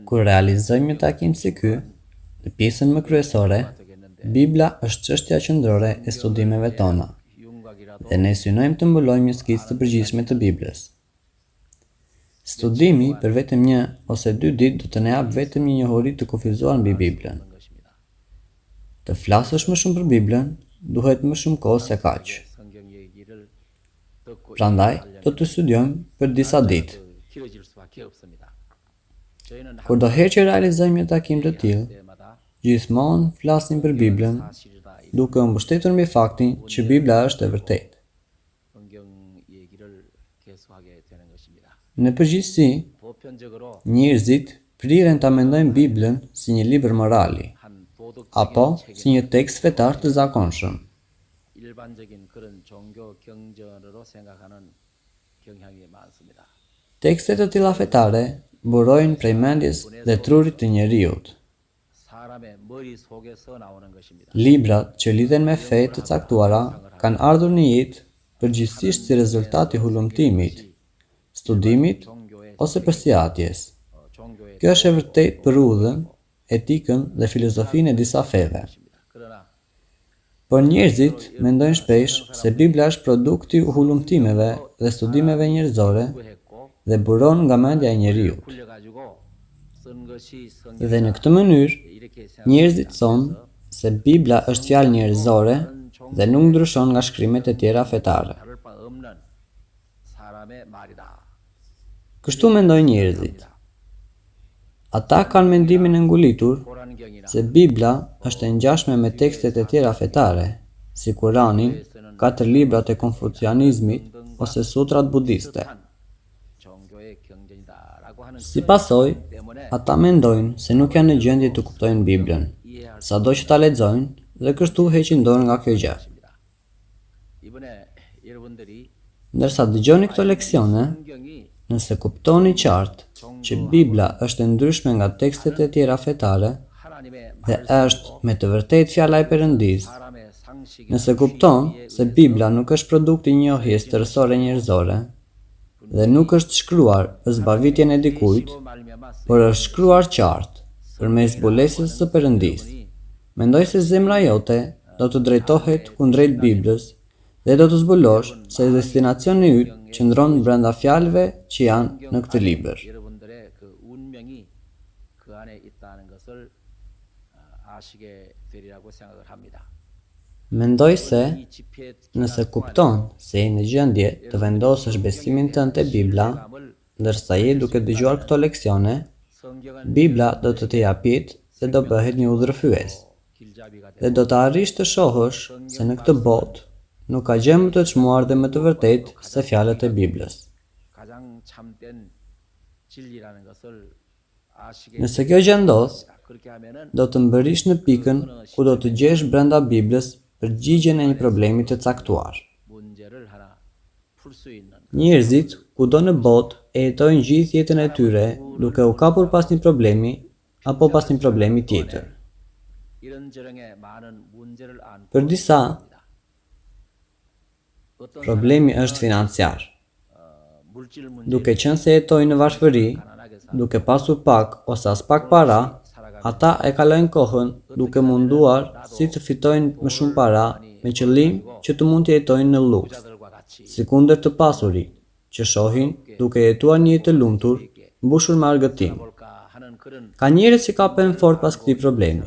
Kur realizojmë një takim si ky, në pjesën më kryesore, Bibla është çështja qendrore e studimeve tona dhe ne synojmë të mbulojmë një skicë të përgjithshme të Biblës. Studimi për vetëm një ose dy ditë do të na japë vetëm një njohuri të kufizuar mbi Biblën. Të flasësh më shumë për Biblën, duhet më shumë kohë se kaq. Prandaj, do të studiojmë për disa ditë. Kurdoherë që realizojmë një takim të tillë, gjithmonë flasim për Biblën, duke u mbështetur mbi faktin që Bibla është e vërtetë. Në përgjithësi, njerëzit priren ta mendojnë Biblën si një libër morali, apo si një tekst fetar të zakonshëm. Tekste të tilla fetare burojnë prej mendjes dhe trurit të njeriut. Librat që lidhen me fe të caktuara kanë ardhur në jetë përgjithësisht si rezultat i hulumtimit, studimit ose përsiatjes. Kjo është e vërtetë për udhën, etikën dhe filozofinë e disa feve. Por njerëzit mendojnë shpesh se Bibla është produkt i hulumtimeve dhe studimeve njerëzore dhe buron nga mendja e njeriut. Dhe në këtë mënyrë, njerëzit thonë se Bibla është fjalë njerëzore dhe nuk ndryshon nga shkrimet e tjera fetare. Kështu mendojnë njerëzit. Ata kanë mendimin e ngulitur se Bibla është e ngjashme me tekstet e tjera fetare, si Kuranin, katër librat e Konfucianizmit ose sutrat budiste. Si pasojë, ata mendojnë se nuk janë në gjendje të kuptojnë Biblën, sado që ta lexojnë, dhe kështu heqin dorë nga kjo gjë. Ndërsa dëgjoni këto leksione, nëse kuptoni qartë që Bibla është e ndryshme nga tekstet e tjera fetare dhe është me të vërtetë fjala e Perëndisë, nëse kupton se Bibla nuk është produkt i njohjes tërësore njerëzore dhe nuk është shkruar për zbavitjen e dikujt, por është shkruar qartë përmes zbulesës së Perëndisë, Mendoj se zemra jote do të drejtohet kundrejt Biblës dhe do të zbulosh se destinacioni yt qëndron brenda fjalëve që janë në këtë libër. Mendoj se, nëse kupton se je në gjendje të vendosësh besimin tënd te Bibla, Ndërsa je duke dëgjuar këto leksione, Bibla do të të japë jetë dhe do bëhet një udhërrëfyes. Dhe do të arrish të shohësh se në këtë botë nuk ka gjë më të çmuar dhe më të vërtetë se fjalët e Biblës. Nëse kjo gjë ndodh, do të mbërrish në pikën ku do të gjesh brenda Biblës përgjigjen e një problemi të caktuar. Njerëzit kudo në botë e jetojnë gjithë jetën e tyre duke u kapur pas një problemi apo pas një problemi tjetër. Për disa, problemi është financiar. Duke qenë se jetojnë në varfëri, duke pasur pak ose aspak para, ata e kalojnë kohën duke munduar si të fitojnë më shumë para me qëllim që të mund të jetojnë në luks, sikundër të pasurit që shohin duke jetuar një jetë të lumtur, mbushur me argëtim. Ka njerëz që kapen fort pas këtij problemi.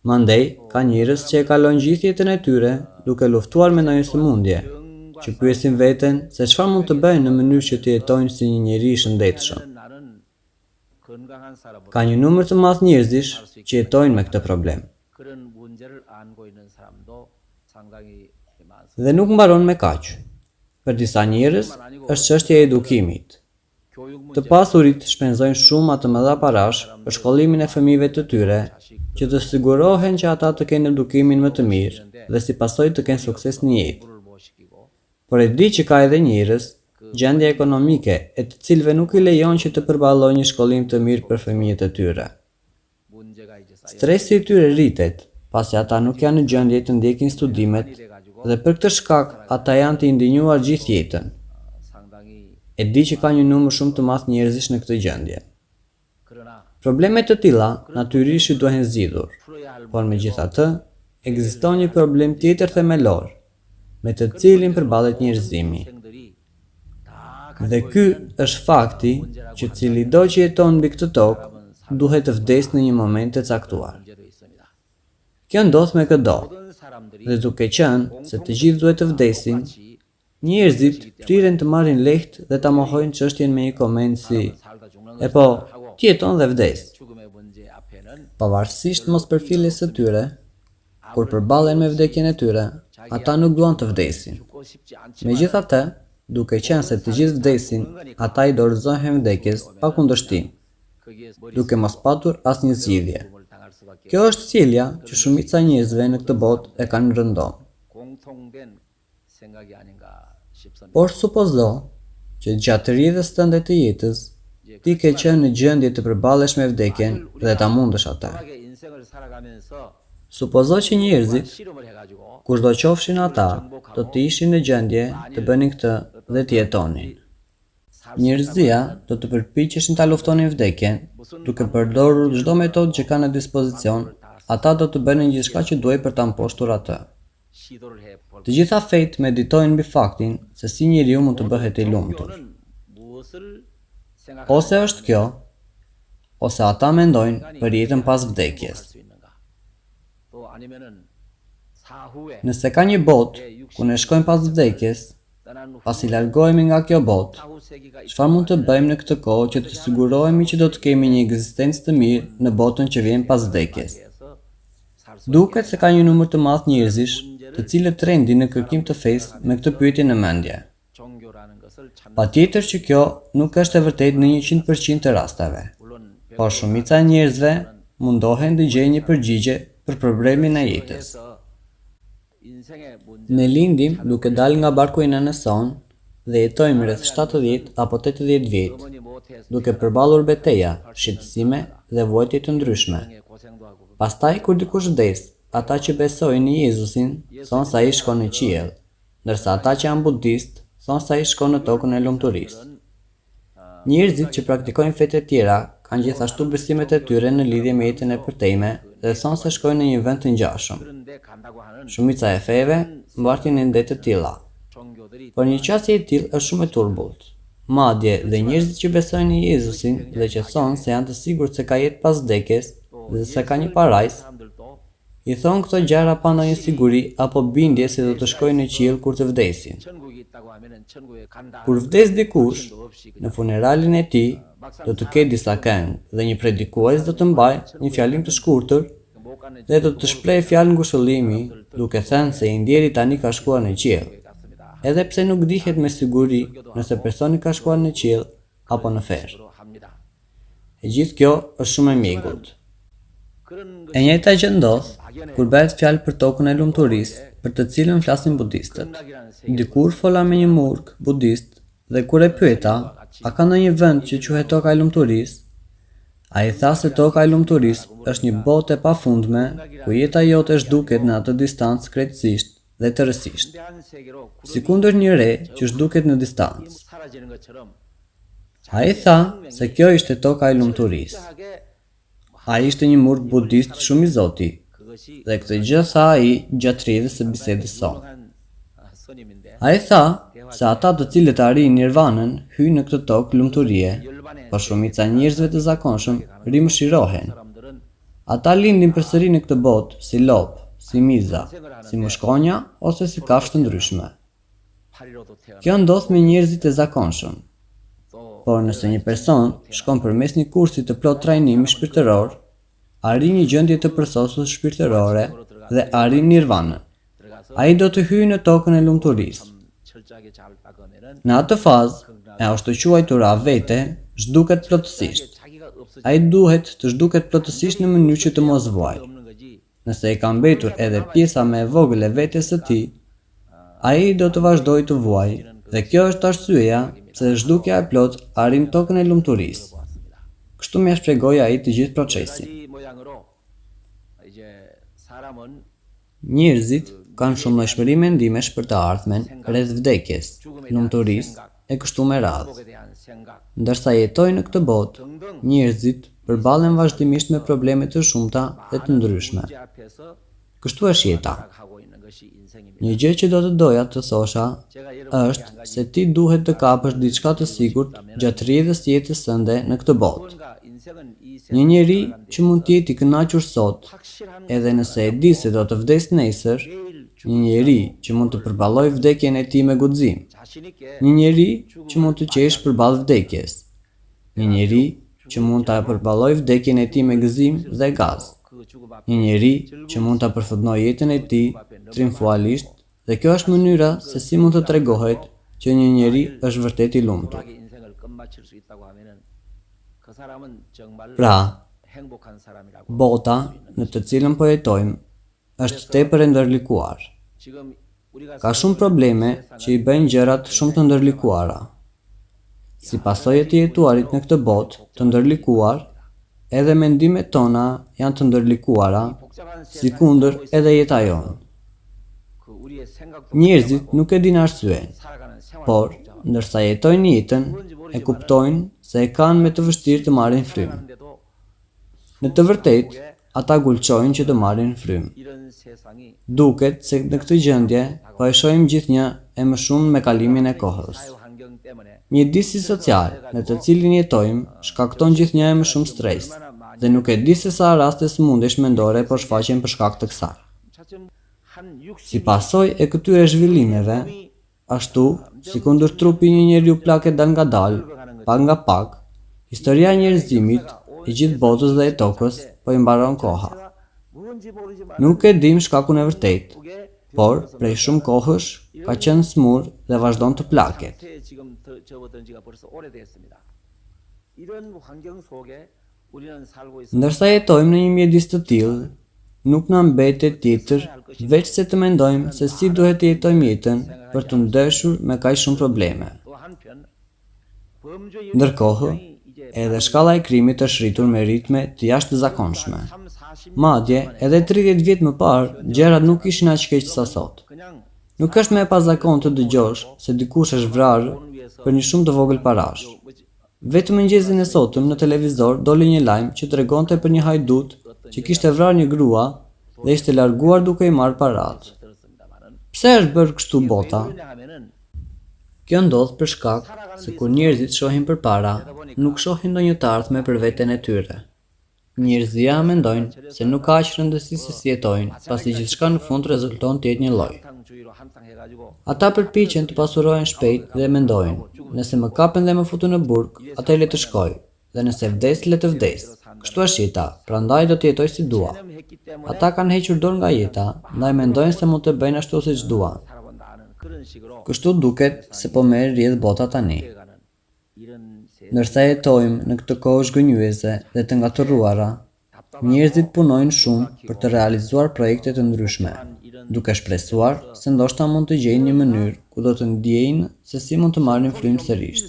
Mandej, ka njerëz që e kalojnë gjithë jetën e tyre duke luftuar me ndonjë sëmundje, që pyesin veten se çfarë mund të bëjnë në mënyrë që të jetojnë si një njeri i shëndetshëm. Ka një numër të madh njerëzish që jetojnë me këtë problem. Dhe nuk mbaron me kaq. Për disa njerëz është çështje e edukimit. Të pasurit shpenzojnë shuma të mëdha parash për shkollimin e fëmijëve të tyre, që të sigurohen që ata të kenë edukimin më të mirë dhe si pasojë të kenë sukses në jetë. Por e di që ka edhe njerëz, gjendja ekonomike e të cilëve nuk i lejon që të përballojnë një shkollim të mirë për fëmijët e tyre. Stresi i tyre rritet, pasi ata nuk janë në gjendje të ndjekin studimet dhe për këtë shkak ata janë të indinjuar gjithë jetën. E di që ka një numër shumë të madh njerëzish në këtë gjendje. Probleme të tilla natyrisht që duhen zgjidhur, por megjithatë, ekziston një problem tjetër themelor, me të cilin përballet njerëzimi. Dhe ky është fakti që cilido që jeton mbi këtë tokë duhet të vdesë në një moment të caktuar. Kjo ndodh me këdo, dhe duke qenë se të gjithë duhet të vdesin, njerëzit priren të marrin lehtë dhe ta mohojnë çështjen me një koment si, E po, ti jeton dhe vdes. Pavarësisht mospërfilljes së tyre, Kur përballen me vdekjen e tyre, ata nuk duan të vdesin. Megjithatë, duke qenë se të gjithë vdesin, ata i dorëzohen vdekjes pa kundërshtim, duke mos patur asnjë zgjidhje. Kjo është sjellja që shumica e njerëzve në këtë botë e kanë rëndom. Por supozo që gjatë rrjedhës tënde të jetës, ti ke qenë në gjendje të përballesh me vdekjen dhe ta mundësh atë. Supozo që njerëzit, kushdo qofshin ata, do të ishin në gjendje të bënin këtë dhe të jetonin. Njerëzia do të përpiqeshin ta luftonin vdekjen, duke përdorur çdo metodë që kanë në dispozicion, ata do të bënin gjithçka që duhej për ta mposhtur atë. Të gjitha fetë meditojnë mbi faktin se si njeriu mund të bëhet i lumtur. Ose është kjo, ose ata mendojnë për jetën pas vdekjes. Nëse ka një botë ku ne shkojmë pas vdekjes, pasi largohemi nga kjo botë, çfarë mund të bëjmë në këtë kohë që të sigurohemi që do të kemi një ekzistencë të mirë në botën që vjen pas vdekjes? Duket se ka një numër të madh njerëzish, të cilët trendin në kërkim të fesë me këtë pyetje në mendje. Patjetër që kjo nuk është e vërtetë në 100% të rasteve, por shumica e njerëzve mundohen të gjejnë një përgjigje për problemin e jetës. Ne lindim duke dalë nga barku i nënës sonë dhe jetojmë rreth 70 apo 80 vjet, duke përballur beteja, shqetësime dhe vuajtje të ndryshme. Pastaj kur dikush vdes, ata që besojnë në Jezusin thonë se ai shkon në qiell, ndërsa ata që janë budistë thonë se ai shkon në tokën e lumturisë. Njerëzit që praktikojnë fetë e tjera kanë gjithashtu besimet e tyre në lidhje me jetën e përtejme dhe thonë se shkojnë në një vend të ngjashëm. Shumica e feve mbartin ide të tilla. Por një qasje e tillë është shumë e turbullt. Madje dhe njerëzit që besojnë në Jezusin dhe që thonë se janë të sigurt se ka jetë pas vdekjes dhe se ka një parajsë, I thonë këto gjëra pa ndonjë siguri apo bindje se do të shkojnë në qiell kur të vdesin. Kur vdes dikush, në funeralin e tij do të ketë disa këngë dhe një predikues do të mbajë një fjalim të shkurtër dhe do të shprehë fjalë ngushëllimi duke thënë se i ndjeri tani ka shkuar në qiell, edhe pse nuk dihet me siguri nëse personi ka shkuar në qiell apo në ferr. E gjithë kjo është shumë e mjegullt. E njëjta gjë ndodh kur bëhet fjalë për tokën e lumturisë, për të cilën flasin budistët. Dikur fola me një murg budist dhe kur e pyeta, a ka ndonjë vend që quhet toka e lumturisë? Ai tha se toka e lumturisë është një botë e pafundme ku jeta jote zhduket në atë distancë krejtësisht dhe tërësisht. Sikundër një re që zhduket në distancë. Ai tha se kjo ishte toka e lumturisë. Ai ishte një murg budist shumë i zoti dhe këtë gjë tha ai gjatë rrjedhës së bisedës sonë. Ai tha se ata të cilët arrijnë nirvanën hyjnë në këtë tokë lumturie, por shumica e njerëzve të zakonshëm rimëshirohen. Ata lindin përsëri në këtë botë si lopë, si miza, si mushkonja ose si kafshë të ndryshme. Kjo ndodh me njerëzit e zakonshëm. Por nëse një person shkon përmes një kursi të plotë trajnimi shpirtëror, arrin një gjendje të përsosur shpirtërore dhe arrin nirvanën, ai do të hyjë në tokën e lumturisë. Në atë fazë, e ashtuquajtura vete zhduket plotësisht. Ai duhet të zhduket plotësisht në mënyrë që të mos vuajë. Nëse i ka mbetur edhe pjesa më e vogël e vetes së tij, ai do të vazhdojë të vuajë dhe kjo është arsyeja pse zhdukja e plotë arrin tokën e lumturisë. Kështu m'ia shpjegoi ai të gjithë procesin. Njerëzit kanë shumëllojshmëri mendimesh për të ardhmen rreth vdekjes, lumturisë e kështu me radhë. Ndërsa jetojnë në këtë botë, njerëzit. përballen vazhdimisht me probleme të shumta dhe të ndryshme. Kështu është jeta. Një gjë që do të doja të thosha është se ti duhet të kapësh diçka të sigurt gjatë rrjedhës së jetës tënde në këtë botë. Një njeri që mund të jetë i kënaqur sot, edhe nëse e di se do të vdesë nesër, një njeri që mund të përballojë vdekjen e tij me guxim, një njeri që mund të qeshë përballë vdekjes, Një njeri që mund ta përballojë vdekjen e tij me gëzim dhe gaz. Një njeri që mund ta përfundojë jetën e tij triumfualisht dhe kjo është mënyra se si mund të tregohet që një njeri është vërtet i lumtur. Pra, bota në të cilën po jetojmë është tepër e ndërlikuar. Ka shumë probleme që i bëjnë gjërat shumë të ndërlikuara. Si pasojë e të jetuarit në këtë botë të ndërlikuar, edhe mendimet tona janë të ndërlikuara, sikundër edhe jeta jonë. Njerëzit nuk e dinë arsyen, por ndërsa jetojnë jetën, e kuptojnë se e kanë me të vështirë të marrin frymë. Në të vërtetë, ata gulçojnë që të marrin frymë. Duket se në këtë gjendje po e shohim gjithnjë e më shumë me kalimin e kohës. Mjedisi social në të cilin jetojmë shkakton gjithnjë e më shumë stres dhe nuk e di se sa raste sëmundjesh mendore po shfaqen për shkak të kësaj. Si pasojë e këtyre zhvillimeve, Ashtu, sikundër trupi i një njeriu plaket dalëngadalë, pak nga pak, historia e njerëzimit, e gjithë botës dhe e tokës, po i mbaron koha. Nuk e dimë shkakun e vërtetë, por prej shumë kohësh ka qenë sëmurë dhe vazhdon të plaket. Ndërsa jetojmë në një mjedis të tillë, nuk na mbetet tjetër veçse të mendojmë se si duhet të jetojmë jetën për t'u ndeshur me kaq shumë probleme. Ndërkohë, edhe shkalla e krimit është rritur me ritme të jashtëzakonshme. Madje, edhe 30 vjet më parë, gjërat nuk ishin aq keq sa sot. Nuk është më e pazakontë të dëgjosh se dikush është vrarë për një shumë të vogël parash. Vetëm mëngjesin e sotëm në televizor doli një lajm që tregonte për një hajdut që kishte vrarë një grua dhe ishte larguar duke i marrë paratë. Pse është bërë kështu bota? Kjo ndodh për shkak se kur njerëzit shohin përpara, nuk shohin ndonjë të ardhme për veten e tyre. Njerëzia mendojnë se nuk ka aq rëndësi se si jetojnë, pasi gjithçka në fund rezulton të jetë njëlloj. Ata përpiqen të pasurohen shpejt dhe mendojnë, nëse më kapin dhe më futën në burg, atëherë le të shkoj, dhe nëse vdes, le të vdes. Kështu është jeta, prandaj do të jetoj si dua. Ata kanë hequr dorë nga jeta, ndaj mendojnë se mund të bëjnë ashtu siç duan. Kështu duket se po merr rrjedhë bota tani. Ndërsa jetojmë në këtë kohë zhgënjyese dhe të ngatërruara, njerëzit punojnë shumë për të realizuar projekte të ndryshme, duke shpresuar se ndoshta mund të gjejnë një mënyrë ku do të ndiejnë se si mund të marrin frymë sërish.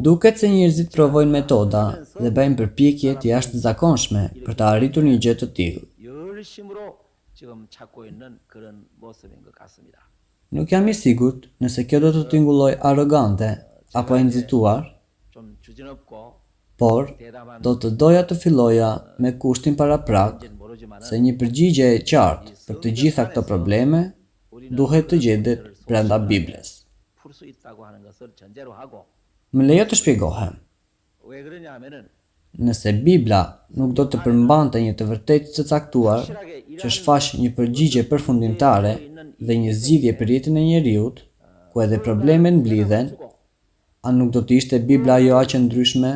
Duket se njerëzit provojnë metoda dhe bëjnë përpjekje të jashtëzakonshme për të arritur një gjë të tillë. Nuk jam i sigurt nëse kjo do të tingëllojë arrogante apo e nxituar, por do të doja të filloja me kushtin paraprak se një përgjigje e qartë për të gjitha këto probleme duhet të gjendet brenda Biblës. Më lejo të shpjegohem. Nëse Bibla nuk do të përmbante një të vërtetë të caktuar, që shfaq një përgjigje përfundimtare dhe një zgjidhje për jetën e njeriut, ku edhe problemet mblidhen, a nuk do të ishte Bibla jo aq e ndryshme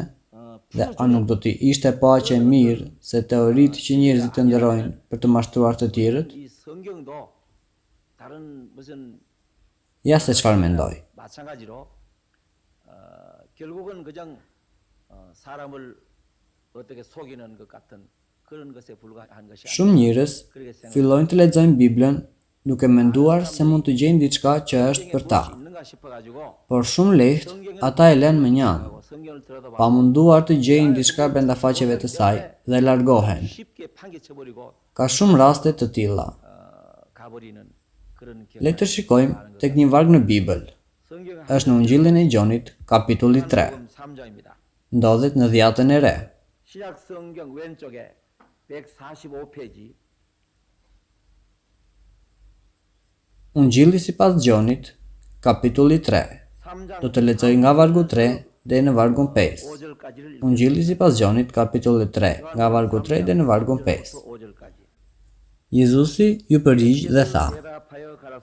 dhe a nuk do të ishte po aq e mirë se teoritë që njerëzit ëndërrojnë për të mashtruar të tjerët? Ja se çfarë mendoj. Shumë njerëz fillojnë të lexojnë Biblën duke menduar se mund të gjejnë diçka që është për ta. Por shumë lehtë ata e lënë mënjanë, pa munduar të gjejnë diçka brenda faqeve të saj dhe largohen. Ka shumë raste të tilla. Le të shikojmë tek një varg në Bibël. Është në Ungjillin e Gjonit, kapitulli 3. Ndodhet në Dhjatën e Re. Ungjilli sipas Gjonit, kapitulli 3. Do të lexoj nga vargu 3 deri në vargun 5. Ungjilli sipas Gjonit, kapitulli 3, nga vargu 3 deri në vargun 5. Jezusi iu përgjigj dhe tha,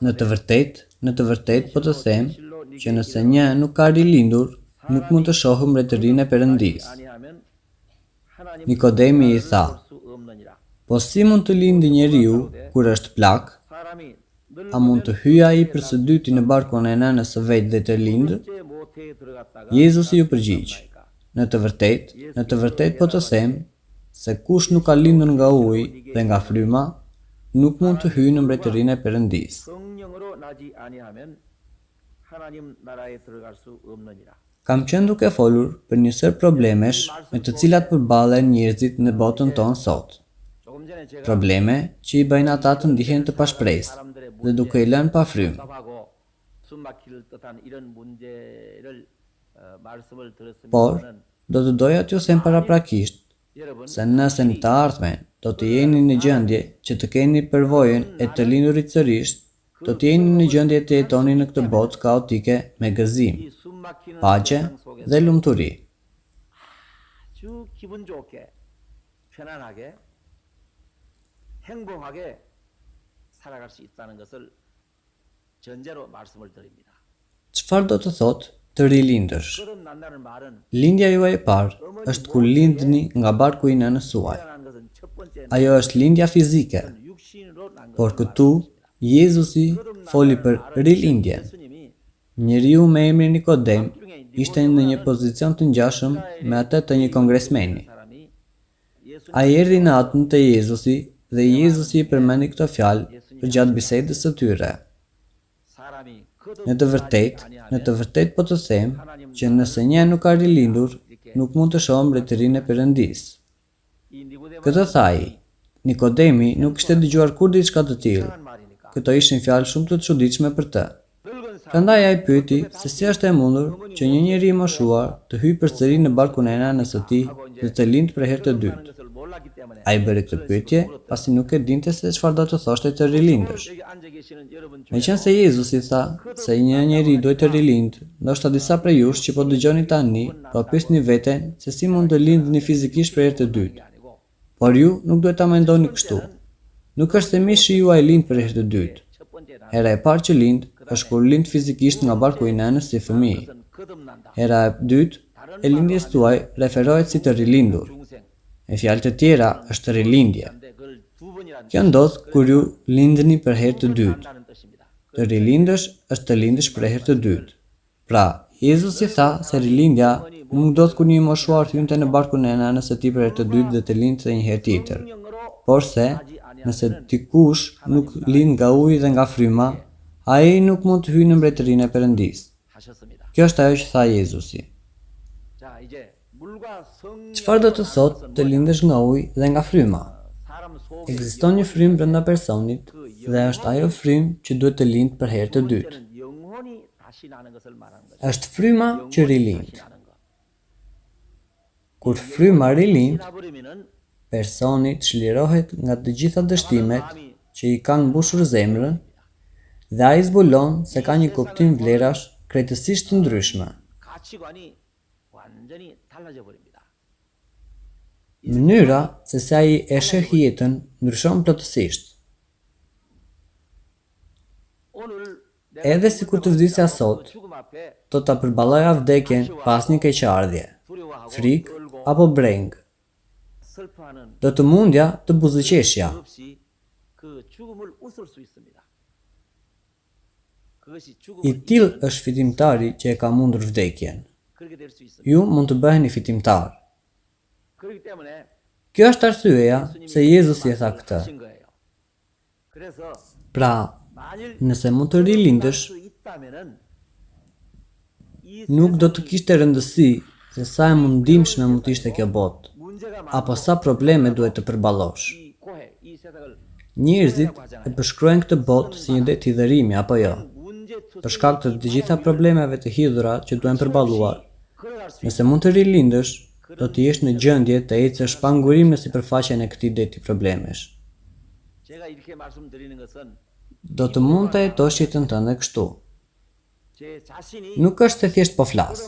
Në të vërtetë, në të vërtetë po të them që nëse një nuk ka rilindur, nuk mund të shohë mbretërinë e Perëndisë. Nikodemi i tha, Po si mund të lindë njeriu kur është plak? A mund të hyjë ai për së dyti në barkun e nënës së vet dhe të lindë? Jezusi iu përgjigj, Në të vërtetë, në të vërtetë po të them se kush nuk ka lindur nga uji dhe nga fryma, nuk mund të hyjë në mbretërinë e Perëndisë. Kam qenë duke folur për një sërë problemesh me të cilat përballen njerëzit në botën tonë sot. Probleme që i bëjnë ata të ndihen të pashpresë dhe duke i lënë pa frymë. Por, do të doja t'ju them paraprakisht se nëse në të ardhmen do të jeni në gjendje që të keni përvojën e të lindurit sërish, do të jeni në gjendje të jetoni në këtë botë kaotike me gëzim, paqe dhe lumturi. Çfarë do të thotë të rilindësh? Lindja juaj e parë është kur lindni nga barku i nënës suaj. Ajo është lindja fizike. Por këtu Jezusi foli për rilindjen. Njeriu me emrin Nikodem ishte në një pozicion të ngjashëm me atë të një kongresmeni. Ai erdhi natën te Jezusi dhe Jezusi i përmendi këto fjalë përgjatë bisedës së tyre. Në të vërtetë, në të vërtetë po të them që nëse një nuk ka rilindur, nuk mund të shohë mbretërinë e Perëndisë. Këtë tha ai. Nikodemi nuk kishte dëgjuar kurrë diçka të tillë. Këto ishin fjalë shumë të çuditshme për të. Prandaj ai pyeti se si është e mundur që një njeri i moshuar të hyjë përsëri në barkun e nënës së tij dhe të lindë për herë të dytë. Ai bëri këtë pyetje pasi nuk e dinte se çfarë do të thoshte të rilindësh. Meqenëse Jezusi tha se një njeri duhet të rilindë, ndoshta disa prej jush që po dëgjoni tani po pyesni veten se si mund të lindni fizikisht për herë të dytë. Por ju nuk duhet ta mendoni kështu. Nuk është se mishi juaj lind për herë të dytë. Hera e parë që lind është kur lind fizikisht nga barku i nënës si fëmijë. Hera e dytë e lindjes tuaj referohet si të rilindur. Me fjalë të tjera është rilindje. Kjo ndodh kur ju lindni për herë të dytë. Të rilindësh është të lindësh për herë të dytë. Pra, Jezusi tha se rilindja nuk ndodh kur një i moshuar hynte në barkun e nënës së tij për herë të dytë dhe të lindte një herë tjetër, por se, nëse dikush nuk lind nga uji dhe nga fryma, ai nuk mund të hyjë në mbretërinë e Perëndisë. Kjo është ajo që tha Jezusi. Çfarë do të thotë të lindësh nga uji dhe nga fryma? Ekziston një frymë brenda personit dhe është ajo frymë që duhet të lindë për herë të dytë. Është fryma që rilind. Kur fryma rilind, personi çlirohet nga të gjitha dështimet që i kanë mbushur zemrën dhe ai zbulon se ka një kuptim vlerash krejtësisht të ndryshme. Mënyra se si ai e sheh jetën ndryshon plotësisht. Edhe sikur të vdisja sot, do ta përballoja vdekjen pa asnjë keqardhje, frikë apo brengë. Do të mundja të buzëqeshja. I tillë është fitimtari që e ka mundur vdekjen. Ju mund të bëheni fitimtar. Kjo është arsyeja pse Jezusi e tha këtë. Pra, nëse mund të rilindësh, nuk do të kishte rëndësi se sa e mundimshme mund të ishte kjo botë, apo sa probleme duhet të përballosh. Njerëzit e përshkruajnë këtë botë si një det hidhërimi, apo jo? Për shkak të të gjitha problemeve të hidhura që duhen përballuar. Nëse mund të rilindësh, do të jesh në gjendje të ecësh pa ngurim në sipërfaqen e këtij deti problemesh. Do të mund të jetosh jetën tënde kështu. Nuk është se thjesht po flas.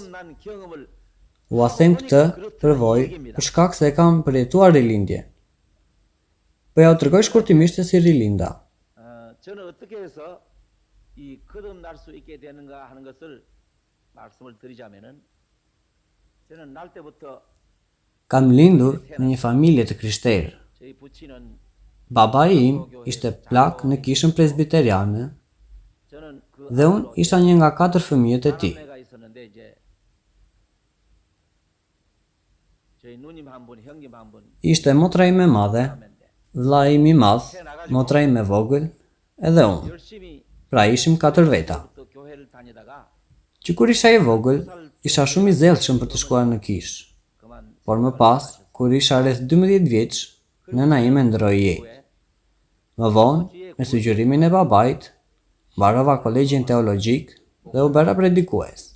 Ua them këtë përvojë për shkak se e kam përjetuar rilindjen. Po jua tregoj shkurtimisht se si rilinda. Kam lindur në një familje të krishterë. Babai im ishte plak në kishën presbiteriane dhe unë isha një nga katër fëmijët e tij. Ishte motra ime e madhe, vëllai im i madh, motra ime e vogël, edhe unë. Pra ishim katër veta. Që kur isha i vogël, isha shumë i zellshëm për të shkuar në kishë. Por më pas, kur isha rreth 12 vjeç, nëna ime ndërroi jetë. Më vonë, me sugjerimin e babait, mbarova kolegjin teologjik dhe u bëra predikues.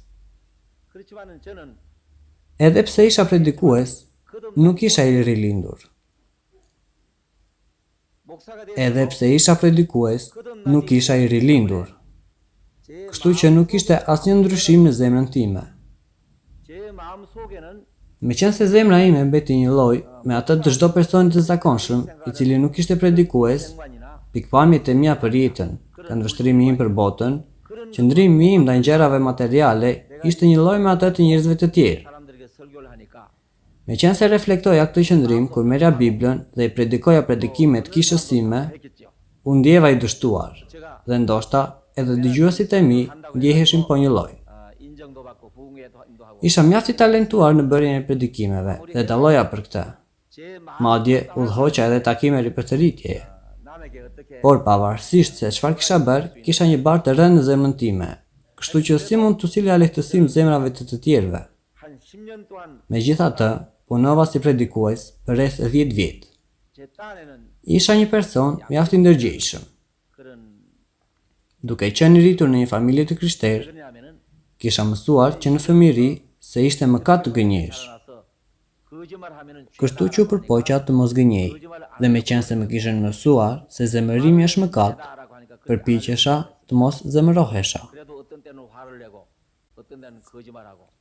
Edhe pse isha predikues, nuk isha i rilindur. Edhe pse isha predikues, nuk isha i rilindur. Kështu që nuk kishte asnjë ndryshim në zemrën time. Meqenëse zemra ime mbeti njëlloj me atë të çdo personi të zakonshëm, i cili nuk ishte predikues, pikëpamjet e mia për jetën, këndvështrimi im për botën, qëndrimi im ndaj gjërave materiale ishte njëlloj me atë të njerëzve të tjerë. Meqenëse reflektoja këtë qëndrim kur merrja Biblën dhe i predikoja predikimet kishës sime, u ndjeva i dështuar, dhe ndoshta edhe dëgjuesit e mi ndjeheshin po njëlloj. Isha mjaft i talentuar në bërjen e predikimeve dhe dalloja për këtë. Madje udhëhoqa edhe takime ripërtëritjeje. Por pavarësisht se çfarë kisha bërë, kisha një barrë të rëndë në zemrën time, kështu që si mund t'u sillja lehtësim zemrave të të tjerëve? Megjithatë, punova si predikues për rreth 10 vjet. Isha një person mjaft i ndërgjegjshëm. Duke qenë i rritur në një familje të krishterë, kisha mësuar që në fëmijëri se ishte mëkat të gënjesh. Kështu që u përpoqa të mos gënjej, dhe meqenëse më kishin mësuar se zemërimi është mëkat, përpiqesha të mos zemërohesha.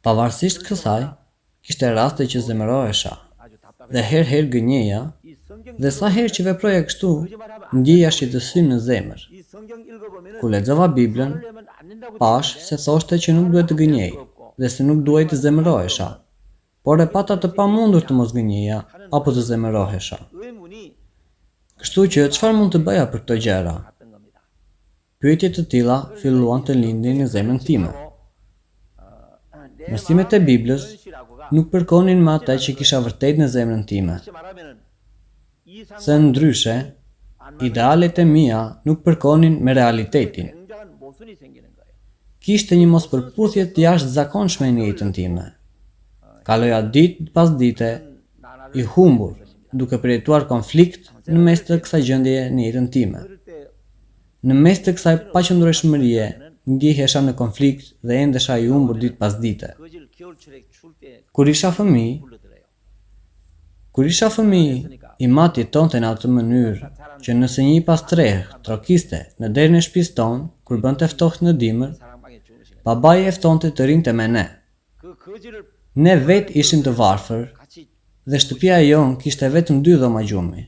Pavarësisht kësaj, kishte raste që zemërohesha dhe herë-herë gënjeja dhe sa herë që veproja kështu, ndjeja shqetësim në zemër. Kur lexova Biblën, pashë se thoshte që nuk duhet të gënjej dhe se nuk duhej të zemërohesha, por e pata të pamundur të mos gënjeja apo të zemërohesha. Kështu që çfarë mund të bëja për këto gjëra? Pyetje të tilla filluan të lindnin në zemrën time. Mësimet e Biblës nuk përkonin me atë që kisha vërtet në zemrën time. Thënë ndryshe, idealet e mia nuk përkonin me realitetin. Kishte një mospërputhje të jashtëzakonshme në jetën time. Kaloja ditë pas dite i humbur, duke përjetuar konflikt në mes të kësaj gjendjeje në jetën time. Në mes të kësaj paqëndrueshmërie, ndjehesha në konflikt dhe endesha i humbur ditë pas dite. Kur isha fëmijë, Kur isha fëmijë, im atë jetonte në atë mënyrë që nëse një i pastrehë trokiste në derën e shtëpisë tonë kur bënte ftohtë në dimër, babai e ftonte të rrinte me ne. Ne vetë ishim të varfër dhe shtëpia jonë kishte vetëm dy dhoma gjumi.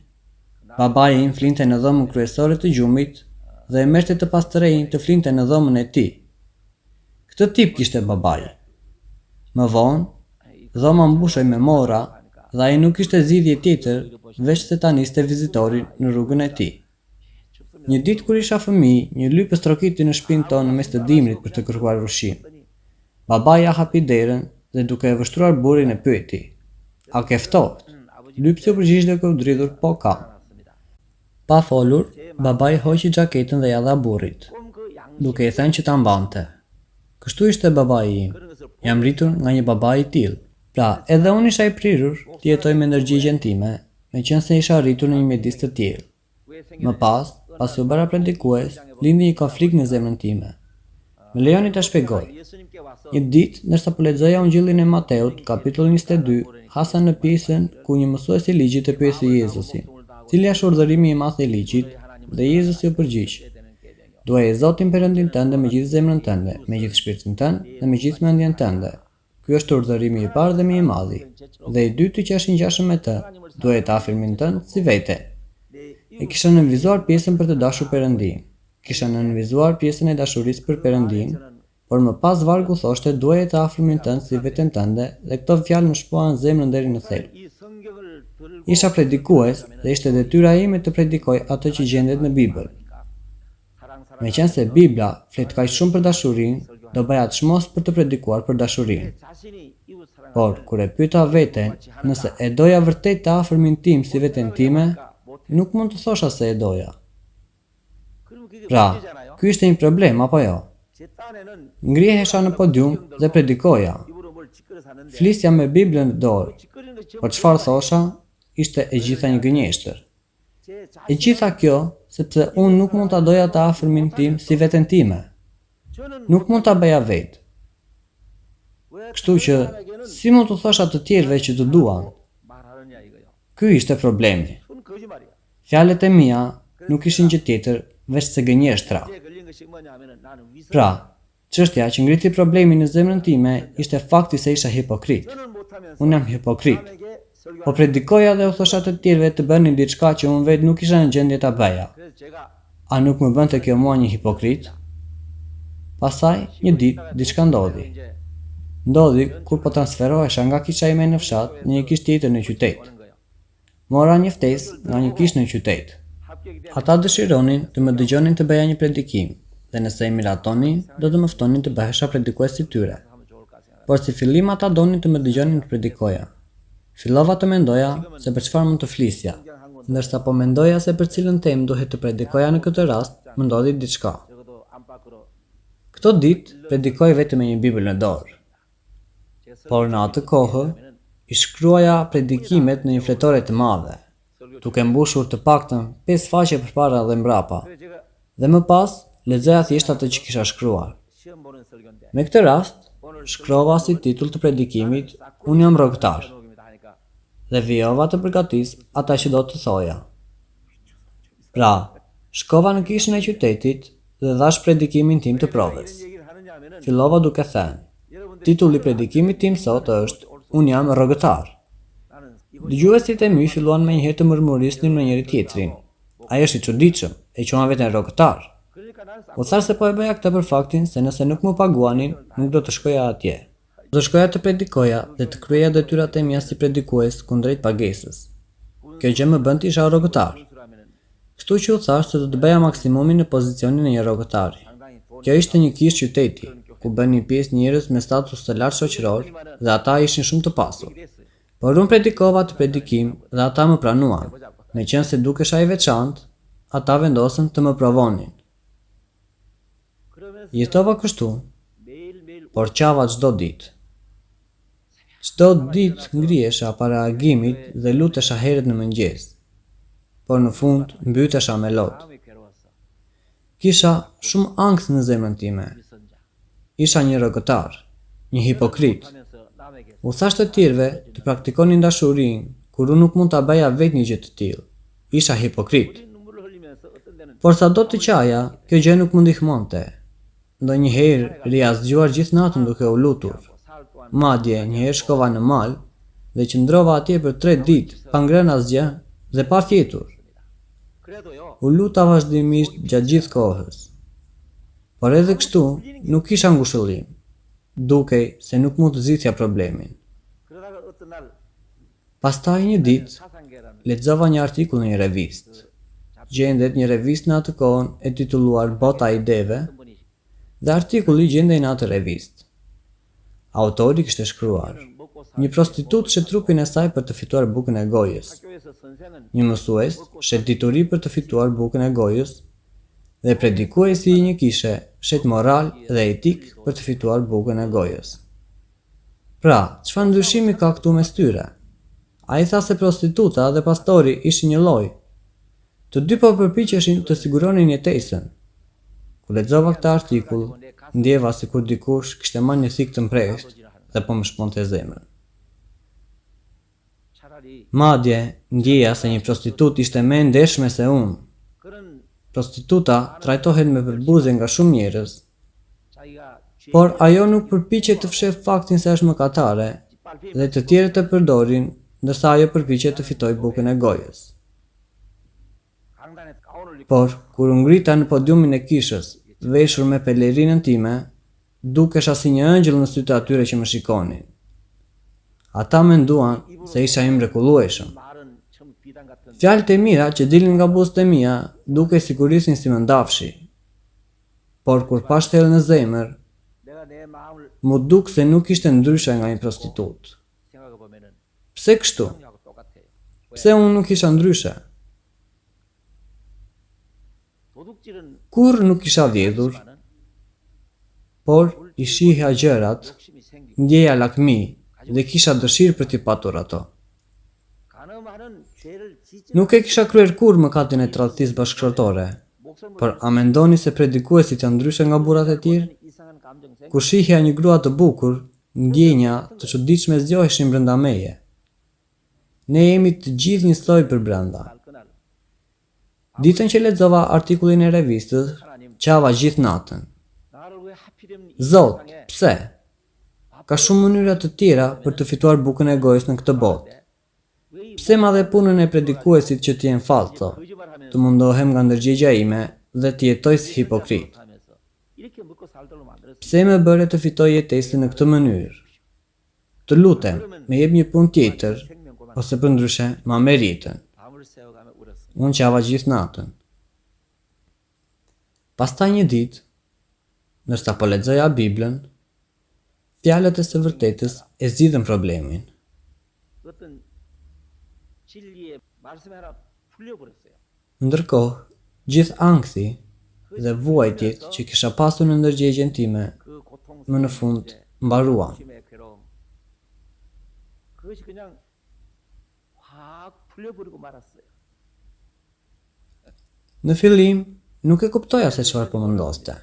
Babai im flinte në dhomën kryesore të gjumit dhe e merrte të pastrehin të flinte në dhomën e tij. Këtë tip kishte babai. Më vonë, dhoma mbushej me morra dhe ai nuk kishte zgjidhje tjetër veçse ta niste vizitorin në rrugën e tij. Një ditë kur isha fëmijë, një lypës trokiti në shtëpinë tonë në mes të dimrit për të kërkuar ushqim. Babai ia hapi derën dhe duke e vështruar burrin e pyeti, A ke ftohtë? Lypësi u përgjigj duke u dridhur, Po, kam. Pa folur, babai hoqi xhaketën dhe ia dha burrit, duke i thënë që ta mbante. Kështu ishte babai im. Jam rritur nga një baba i tillë. Pra, edhe unë isha i prirur të jetoj me ndërgjegjen time, meqenëse isha rritur në një mjedis të tillë. Më pas, pasi u bëra predikues, lindi një konflikt në zemrën time. Më lejoni ta shpjegoj. Një ditë, ndërsa po lexoja Ungjillin e Mateut, kapitullin 22, hasa në pjesën ku një mësues i ligjit e pyeti Jezusin, Cili është urdhërimi i madh i ligjit? Dhe Jezusi u përgjigj, Duaje Zotin Perëndinë tënde me gjithë zemrën tënde, me gjithë shpirtin tënd dhe me gjithë mendjen tënde. Ky është urdhërimi i parë dhe më i madhi. Dhe i dyti që është i ngjashëm me të, duaje të afërmin tënd si veten. E kisha nënvizuar pjesën për të dashur Perëndinë. Kisha nënvizuar pjesën e dashurisë për Perëndinë, por më pas vargu thoshte duaje të afërmin tënd si veten tënde dhe këto fjalë më shpuan zemrën deri në thelb. Isha predikues dhe ishte detyra ime të predikoj atë që gjendet në Bibël. Meqenëse Bibla flet kaq shumë për dashurinë, do bëja çmos për të predikuar për dashurinë. Por, kur e pyeta veten nëse e doja vërtet të afërmin tim si veten time, nuk mund të thosha se e doja. Pra, ky ishte një problem, apo jo? Ngrihesha në podium dhe predikoja. Flisja me Biblën në dorë, por çfarë thosha, ishte e gjitha një gënjeshtër. E gjitha kjo, sepse unë nuk mund ta doja të afërmin tim si veten time. Nuk mund ta bëja vetë. Kështu që, si mund t'u thosha të tjerëve që të duan? Ky ishte problemi. Fjalët e mia nuk ishin gjë tjetër veçse gënjeshtra. Pra, Çështja që ngriti problemin në zemrën time ishte fakti se isha hipokrit. Unë jam hipokrit. Po predikoja dhe u thosha të tjerëve të bënin diçka që unë vetë nuk isha në gjendje ta bëja. A nuk më bënte kjo mua një hipokrit? Pastaj, një ditë, diçka ndodhi. Ndodhi kur po transferohesha nga kisha ime në fshat në një kishë tjetër në qytet. Mora një ftesë nga një kishë në qytet. Ata dëshironin të më dëgjonin të bëja një predikim dhe nëse e miratonin, do të më ftonin të bëhesha predikues i tyre. Por si fillim ata donin të më dëgjonin të predikoja. Fillova të mendoja se për çfarë mund të flisja. Ndërsa po mendoja se për cilën temë duhet të predikoja në këtë rast, më ndodhi diçka. Këto ditë predikoj vetëm me një Bibël në dorë. Por në atë kohë, i shkruaja predikimet në një fletore të madhe, duke mbushur të paktën pesë faqe përpara dhe mbrapa, dhe më pas lexoja thjesht atë që kisha shkruar. Me këtë rast, shkrova si titull të predikimit Unë jam rrogëtar dhe vijova të përgatis atë që do të thoja. Pra, shkova në kishën e qytetit dhe dhashë predikimin tim të provës. Fillova duke thënë, Titulli i predikimit tim sot është Unë jam rrogëtar. Dëgjuesit e mi filluan menjëherë të murmurisnin me njëri-tjetrin. Ai është i çuditshëm, e quan veten rrogëtar. U thashë se po e bëja këtë për faktin se nëse nuk më paguanin, nuk do të shkoja atje. Do të shkoja të predikoja dhe të kryeja detyrat e mia si predikues kundrejt pagesës. Kjo gjë më bën të isha rrogëtar. Kështu që u thashë se do të bëja maksimumin në pozicionin e një rrogëtari. Kjo ishte një kishë qyteti, ku bënin pjesë njerëz me status të lartë shoqëror dhe ata ishin shumë të pasur. Por unë predikova atë predikim dhe ata më pranuan. Meqenëse dukesha i veçantë, ata vendosën të më provonin. Jetova kështu, por qava çdo ditë. Çdo ditë ngrihesha para agimit dhe lutesha herët në mëngjes, por në fund mbytesha me lot. Kisha shumë ankth në zemrën time. Isha një rrogëtar, një hipokrit. U thashë të tjerëve të praktikonin dashurinë, kur unë nuk mund ta bëja vetë një gjë të tillë. Isha hipokrit. Por sado të qaja, kjo gjë nuk më ndihmonte. Ndonjëherë rrija zgjuar gjithë natën duke u lutur. Madje, një herë shkova në mal dhe qëndrova atje për tre ditë pa ngrënë asgjë dhe pa fjetur. U luta vazhdimisht gjatë gjithë kohës. Por edhe kështu, nuk kisha ngushëllim. Dukej se nuk mund të zgjidhja problemin. Pastaj një ditë, lexova një artikull në një revistë. Gjendet një revistë në atë kohën e titulluar Bota e Ideve dhe artikulli gjendej në atë revistë. Autori kishte shkruar, Një prostitutë shet trupin e saj për të fituar bukën e gojës. Një mësues shet dituri për të fituar bukën e gojës dhe predikuesi i një kishe shet moral dhe etikë për të fituar bukën e gojës. Pra, çfarë ndryshimi ka këtu mes tyre? Ai tha se prostituta dhe pastori ishin njëlloj. Të dy po përpiqeshin të siguronin jetesën. Kur lexova këtë artikull, ndjeva sikur dikush kishte marrë një thikë të mprehtë dhe po më shponte zemrën. Madje, ndjeja se një prostitutë ishte më e ndershme se unë. Prostituta trajtohet me përbuzje nga shumë njerëz, por ajo nuk përpiqet të fshehë faktin se është mëkatare dhe të tjerët e përdorin ndërsa ajo përpiqet të fitojë bukën e gojës. Por, kur u ngrita në podiumin e kishës, veshur me pelerinën time, dukesha si një ëngjëll në sytë e atyre që më shikonin. Ata menduan se isha i mrekullueshëm. Fjalët e mira që dilnin nga buzët e mia dukej sikur rridhnin si mëndafshi. Por kur pashë thellë në zemër, m'u duk se nuk ishte ndryshe nga një prostitutë. Pse kështu? Pse unë nuk isha ndryshe? Kurrë nuk kisha vjedhur, por i shihja gjërat, ndjeja lakmi dhe kisha dëshirë për t'i patur ato. Nuk e kisha kryer kurrë mëkatin e tradhtisë bashkëshortore, por a mendoni se predikuesit janë ndryshe nga burrat e tjerë? Kur shihja një grua të bukur, Ndjenja të çuditshme zgjoheshin brenda meje. Ne jemi të gjithë njësoj përbrenda. Ditën që lexova artikullin e revistës, qava gjithë natën. Zot, pse? Ka shumë mënyra të tjera për të fituar bukën e gojës në këtë botë. Pse ma dhe punën e predikuesit që të jem fallco, të mundohem nga ndërgjegjja ime dhe të jetoj si hipokrit? Pse më bëre të fitoj jetesën në këtë mënyrë? Të lutem, më jep një punë tjetër, ose përndryshe ma merr jetën. Unë qava gjithë natën. Pastaj një ditë, ndërsa po lexoja Biblën, fjalët e së vërtetës e zgjidhën problemin. Ndërkohë, gjithë ankthi dhe vuajtjet që kisha pasur në ndërgjegjen time, më në fund mbaruan. Në fillim, nuk e kuptoja se çfarë po më ndodhte.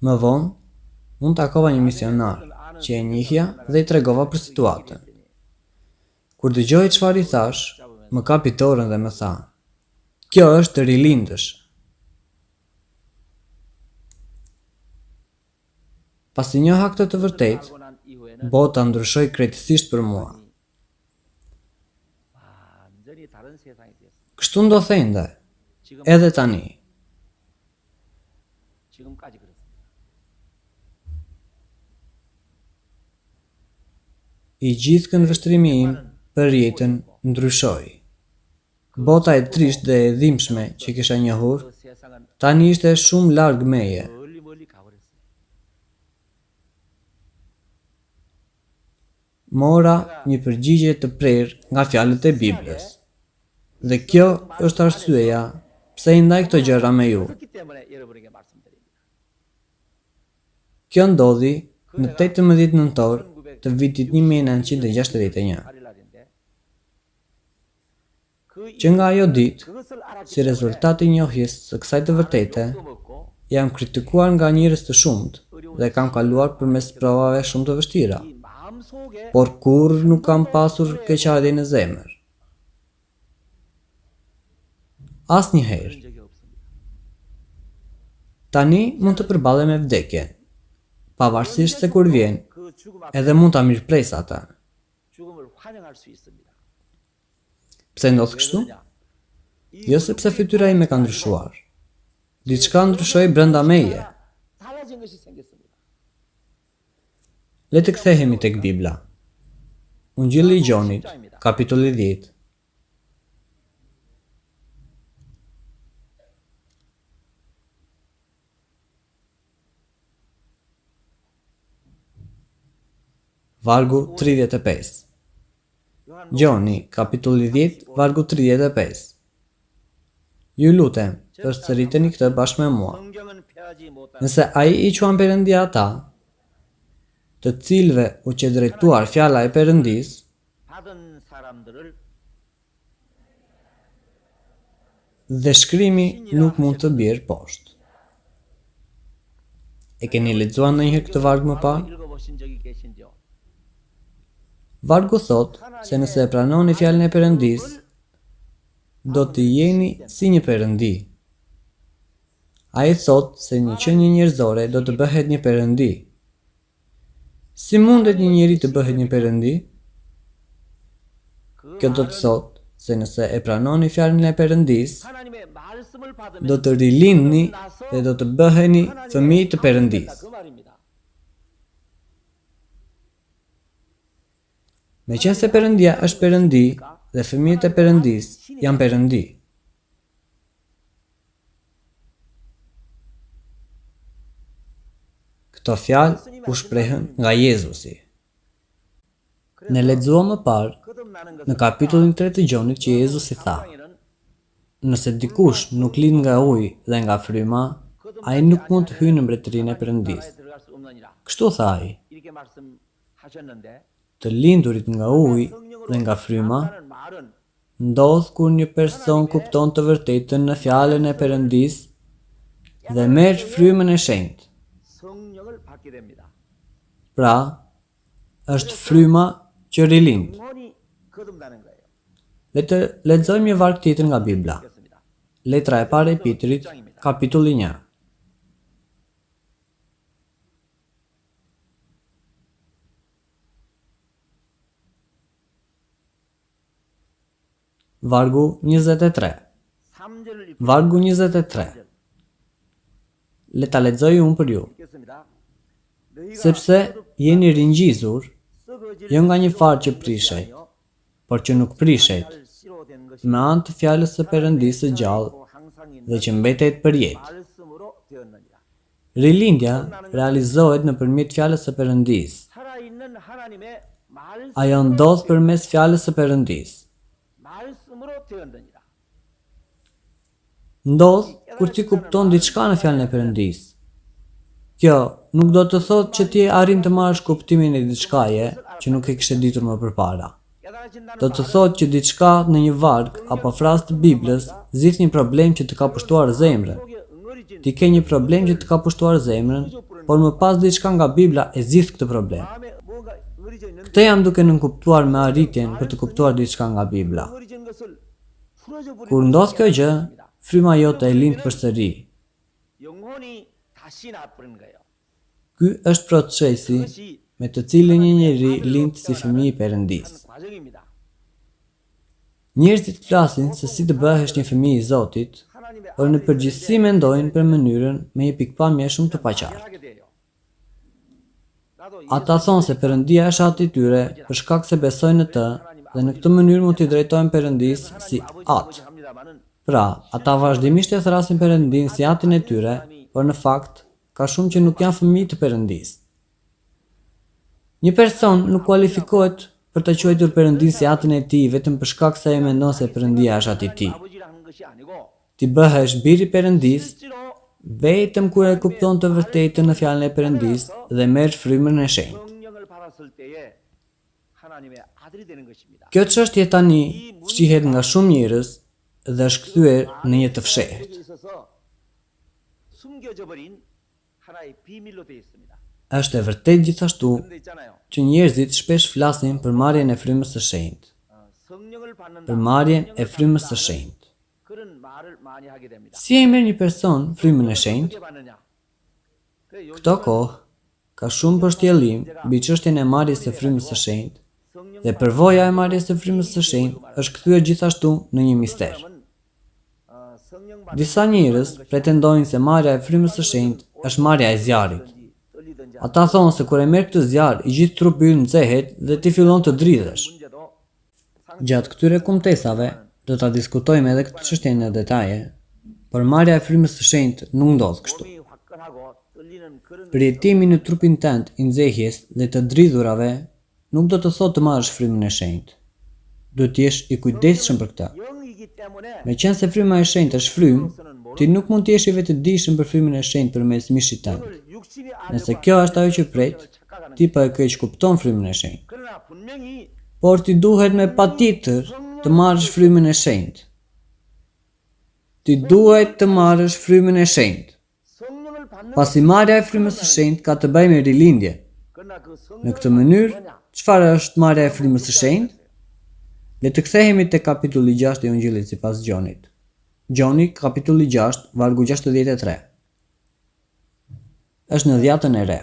Më vonë, unë takova një misionar që e njihja dhe i tregova për situatën. Kur dëgjoi çfarë i thashë, më kapi dorën dhe më tha, Kjo është të rilindësh. Pasi njoha këtë të vërtetë, bota ndryshoi krejtësisht për mua. Kështu ndodh ende, edhe tani. I gjithë këndvështrimi im për jetën ndryshoi. Bota e trishtë dhe e dhimbshme që kisha njohur, tani ishte shumë larg meje. Mora një përgjigje të prerë nga fjalët e Biblës. Dhe kjo është arsyeja pse i ndaj këto gjëra me ju. Kjo ndodhi në 18 nëntor të vitit 1961. Që nga ajo ditë, si rezultat i njohjes së kësaj të vërtete, jam kritikuar nga njerëz të shumtë dhe kam kaluar përmes sprovave shumë të vështira, por kurrë nuk kam pasur keqardhje në zemër. Asnjëherë. Tani mund të përballem me vdekjen, pavarësisht se kur vjen, edhe mund ta mirëpres atë. Pse ndodh kështu? Jo sepse fytyra ime ka ndryshuar. Diçka ndryshoi brenda meje. Le të kthehemi tek Bibla. Ungjilli i Gjonit, kapitulli 10. Vargu 35. Gjoni, kapitulli 10, vargu 35. Ju lutem, përsëriteni këtë bashkë me mua. Nëse ai i quan Perëndi ata, të cilëve u qe drejtuar fjala e Perëndisë, Dhe shkrimi nuk mund të bjerë poshtë. E keni lexuar ndonjëherë këtë varg më parë? Vargu thotë se nëse e pranoni fjalën e Perëndisë, do të jeni si një perëndi. Ai thotë se një qenie njerëzore do të bëhet një perëndi. Si mundet një njeri të bëhet një perëndi? Kjo do të thotë se nëse e pranoni fjalën e Perëndisë, do të rilindni dhe do të bëheni fëmijë të Perëndisë. Meqenëse Perëndia është Perëndi dhe fëmijët e Perëndisë janë perëndi. Këto fjalë u shprehën nga Jezusi. Ne lexuam më parë në kapitullin 3 të Gjonit që Jezusi tha: Nëse dikush nuk lind nga uji dhe nga fryma, ai nuk mund të hyjë në mbretërinë e Perëndisë. Kështu tha ai. Të lindurit nga uji dhe nga fryma ndodh kur një person kupton të vërtetën në Fjalën e Perëndisë dhe merr Frymën e Shenjtë. Pra, është fryma që rilind. Le të lexojmë një varg tjetër nga Bibla. Letra e parë e Pjetrit, kapitulli 1. Vargu 23. Vargu 23. Le ta lexoj unë për ju. Sepse jeni ringjizur, jo nga një farë që prishet, por që nuk prishet, me anë të fjalës së Perëndisë së gjallë dhe që mbetet përjetë. Rilindja realizohet nëpërmjet Fjalës së Perëndisë. Ajo ndodh përmes Fjalës së Perëndisë. Ndodh kur ti kupton diçka në Fjalën e Perëndisë. Kjo nuk do të thotë që ti arrin të marrësh kuptimin e diçkaje që nuk e kishe ditur më përpara. Do të thotë që diçka në një varg apo frazë të Biblës zgjidh një problem që të ka pushtuar zemrën. Ti ke një problem që të ka pushtuar zemrën, por më pas diçka nga Bibla e zgjidh këtë problem. Këtë jam duke nënkuptuar me arritjen për të kuptuar diçka nga Bibla. Kur ndodh kjo gjë, fryma jote e lind përsëri. Ky është procesi me të cilin një njeri lind si fëmijë i Perëndisë. Njerëzit flasin se si të bëhesh një fëmijë i Zotit, por në përgjithësi mendojnë për mënyrën me një pikëpamje shumë të paqartë. Ata thonë se Perëndia është Ati i tyre për shkak se besojnë në të dhe në këtë mënyrë mund t'i drejtohen Perëndisë si Atë. Pra, ata vazhdimisht e thërrasin Perëndinë si Atin e tyre, por në fakt, ka shumë që nuk janë fëmijë të Perëndisë. Një person nuk kualifikohet për ta quajtur Perëndinë si Atin e tij vetëm për shkak se ai mendon se Perëndia është Ati i tij. Ti bëhesh bir i Perëndisë vetëm kur e kupton të vërtetën në Fjalën e Perëndisë dhe merr Frymën e Shenjtë. Kjo çështje tani fshihet nga shumë njerëz dhe është kthyer në një të fshehtë. Është e vërtetë gjithashtu që njerëzit shpesh flasin për marrjen e Frymës së Shenjtë. Për marrjen e Frymës së Shenjtë. Si e merr një person Frymën e Shenjtë? Këto kohë, ka shumë pështjellim mbi çështjen e marrjes së Frymës së Shenjtë dhe përvoja e marrjes së Frymës së Shenjtë është kthyer gjithashtu në një mister. Disa njerëz pretendojnë se marrja e Frymës së Shenjtë është marrja e zjarrit. Ata thonë se kur e merr këtë zjarr, i gjithë trupi yt nxehet dhe ti fillon të dridhesh. Gjatë këtyre kumtesave do ta diskutojmë edhe këtë çështje në detaje, por marrja e Frymës së Shenjtë nuk ndodh kështu. Përjetimi në trupin tënd i nxehjes dhe të dridhurave nuk do të thotë të marrësh Frymën e Shenjtë. Duhet të jesh i kujdesshëm për këtë. Meqenëse Fryma e Shenjtë është frymë, ti nuk mund të jesh i vetëdijshëm për Frymën e Shenjtë përmes mishit tënd. Nëse kjo është ajo që pret, ti po e keqkupton Frymën e Shenjtë. Por ti duhet me patjetër të marrësh Frymën e Shenjtë. Ti duhet të marrësh Frymën e Shenjtë. Pasi marrja e Frymës së Shenjtë ka të bëjë me rilindjen. Në këtë mënyrë, çfarë është marrja e Frymës së Shenjtë? Le të kthehemi tek kapitulli 6 i Ungjillit sipas Gjonit. Gjoni, kapitulli 6, vargu 63. Është në Dhjatën e Re.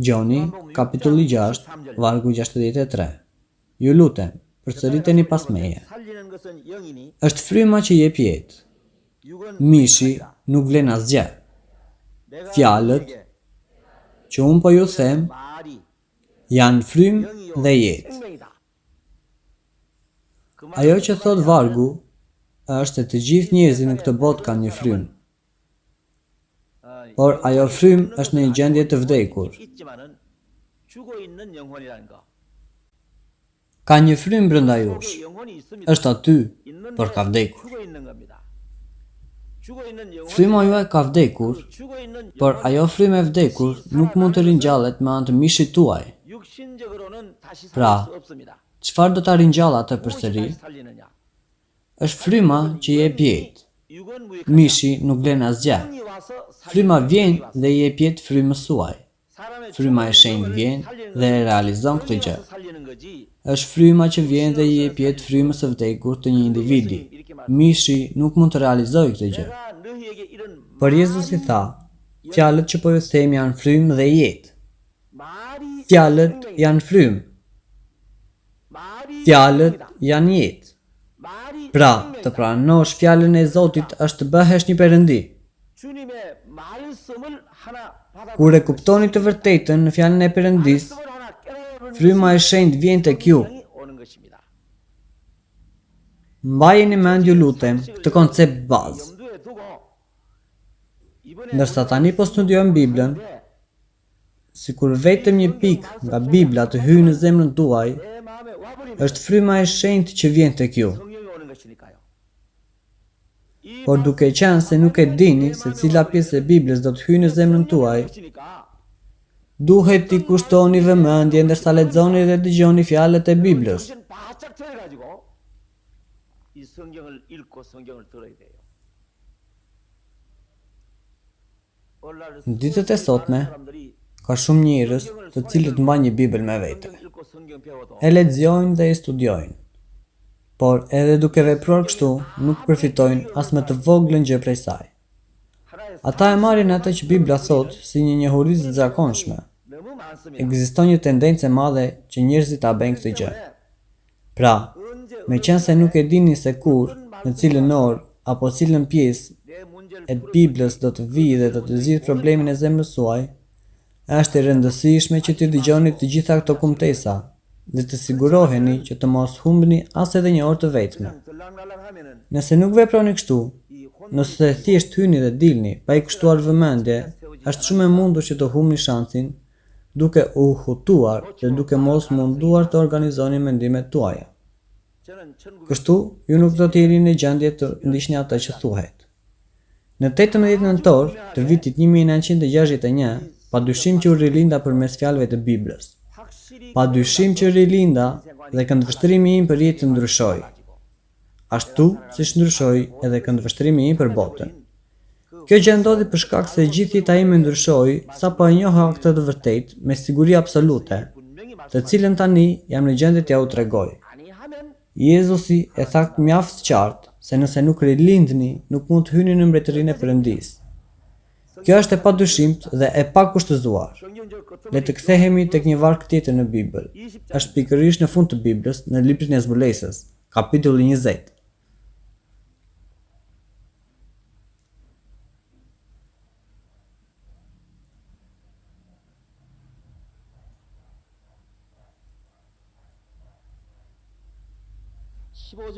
Gjoni, kapitulli 6, vargu 63. Ju lutem, përsëriteni pas meje. Është fryma që jep jetë. Mishi nuk vlen asgjë. Fjalët që unë po ju them janë frymë dhe jetë. Ajo që thotë vargu është se të gjithë njerëzit në këtë botë kanë një frymë. Por ajo frymë është në një gjendje të vdekur. Ka një frymë brenda jush. Është aty, por ka vdekur. Fryma juaj ka vdekur, por ajo frymë e vdekur nuk mund të ringjallet me anë të mishit tuaj. Pra, çfarë do ta ringjallë atë përsëri? Është fryma që jep jetë. Mishi nuk vlen asgjë. Fryma vjen dhe i jep jetë frymës suaj. Fryma e Shenjtë vjen dhe e realizon këtë gjë. Është fryma që vjen dhe i jep jetë frymës së vdekur të një individi. Mishi nuk mund të realizojë këtë gjë. Por Jezusi tha, Fjalët që po ju them janë frymë dhe jetë. Fjalët janë frymë. Fjalët janë jetë. Pra, të pranosh fjalën e Zotit është të bëhesh një perëndi. Kur e kuptoni të vërtetën në fjalën e Perëndisë, fryma e shenjtë vjen tek ju. Mbajeni mend ju lutem këtë koncept bazë. Ndërsa tani po studiojmë Biblën, sikur vetëm një pikë nga Bibla të hyjë në zemrën tuaj, është fryma e shenjtë që vjen tek ju. Por duke qenë se nuk e dini se cila pjesë e Biblës do të hyjë në zemrën tuaj, duhet t'i kushtoni vëmendje ndërsa lexoni dhe dëgjoni fjalët e Biblës. Në ditët e sotme, ka shumë njerëz të cilët mbajnë një Bibël me vete. E lexojnë dhe e studiojnë. Por edhe duke vepruar kështu, nuk përfitojnë as më të voglën gjë prej saj. Ata e marrin atë që Bibla thotë si një njohuri të zakonshme. Ekziston një tendencë e madhe që njerëzit ta bëjnë këtë gjë. Pra, meqenëse nuk e dini se kur, në cilën orë, apo cilën pjesë e Biblës do të vijë dhe do të zgjidhë problemin e zemrës suaj, është e rëndësishme që t'i dëgjoni të gjitha këto kumtesa dhe të siguroheni që të mos humbni as edhe një orë të vetme. Nëse nuk veproni kështu, nëse thjesht hyni dhe dilni pa i kushtuar vëmendje, është shumë e mundur që të humbni shansin duke u hutuar dhe duke mos munduar të organizoni mendimet tuaja. Kështu, ju nuk do të jeni në gjendje të ndiqni atë që thuhet. Në 18 nëntor të vitit 1961, padyshim që u rilinda përmes fjalëve të Biblës. Padyshim që rilinda dhe këndvështrimi im për jetën ndryshoi. Ashtu siç ndryshoi edhe këndvështrimi im për botën. Kjo gjë ndodhi për shkak se gjithë jeta ime ndryshoi sapo e njoha këtë të vërtetë me siguri absolute, të cilën tani jam në gjendje t'jua tregoj. Jezusi e tha mjaft qartë se nëse nuk rilindni, nuk mund të hyni në mbretërinë e Perëndisë. Kjo është e padyshimtë dhe e pakushtëzuar. Le të kthehemi tek një varg tjetër në Bibël. Është pikërisht në fund të Biblës, në librin e Zbulesës, kapitulli 20.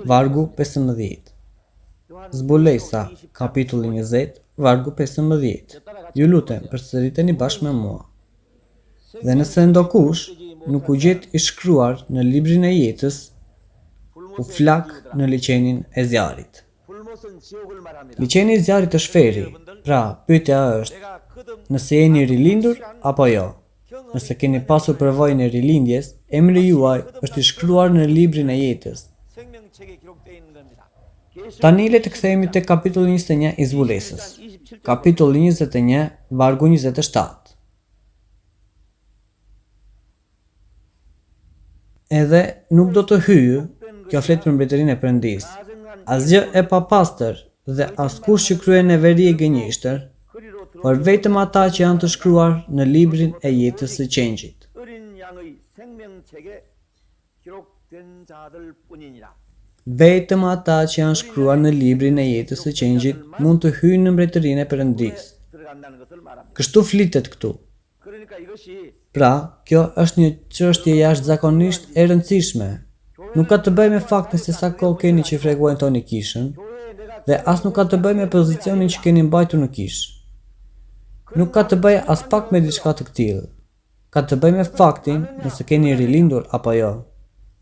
Vargu 15 Zbulesa, kapitulli 20, vargu 15 Ju lutem, përsëriteni bashkë me mua. Dhe nëse ndokush nuk u gjet i shkruar në librin e jetës, u flak në liqenin e zjarrit. Liqeni i zjarrit është ferri. Pra, pyetja është, nëse jeni rilindur apo jo. Nëse keni pasur përvojën e rilindjes, emri juaj është i shkruar në librin e jetës. Tani le të kthehemi tek kapitulli 21 i Zbulesës. Kapitulli 21, vargu 27. Edhe nuk do të hyjë, kjo flet për mbretërinë e Perëndisë, asgjë e papastër dhe askush që kryen neveri e gënjeshtër, por vetëm ata që janë të shkruar në librin e jetës së Qengjit. Vetëm ata që janë shkruar në librin e jetës së Qengjit mund të hyjnë në mbretërinë e Perëndisë. Kështu flitet këtu. Pra, kjo është një çështje jashtëzakonisht e rëndësishme. Nuk ka të bëjë me faktin se sa kohë keni që frekuentoni kishën dhe as nuk ka të bëjë me pozicionin që keni mbajtur në kishë. Nuk ka të bëjë aspak me diçka të këtillë. Ka të bëjë me faktin nëse keni rilindur apo jo,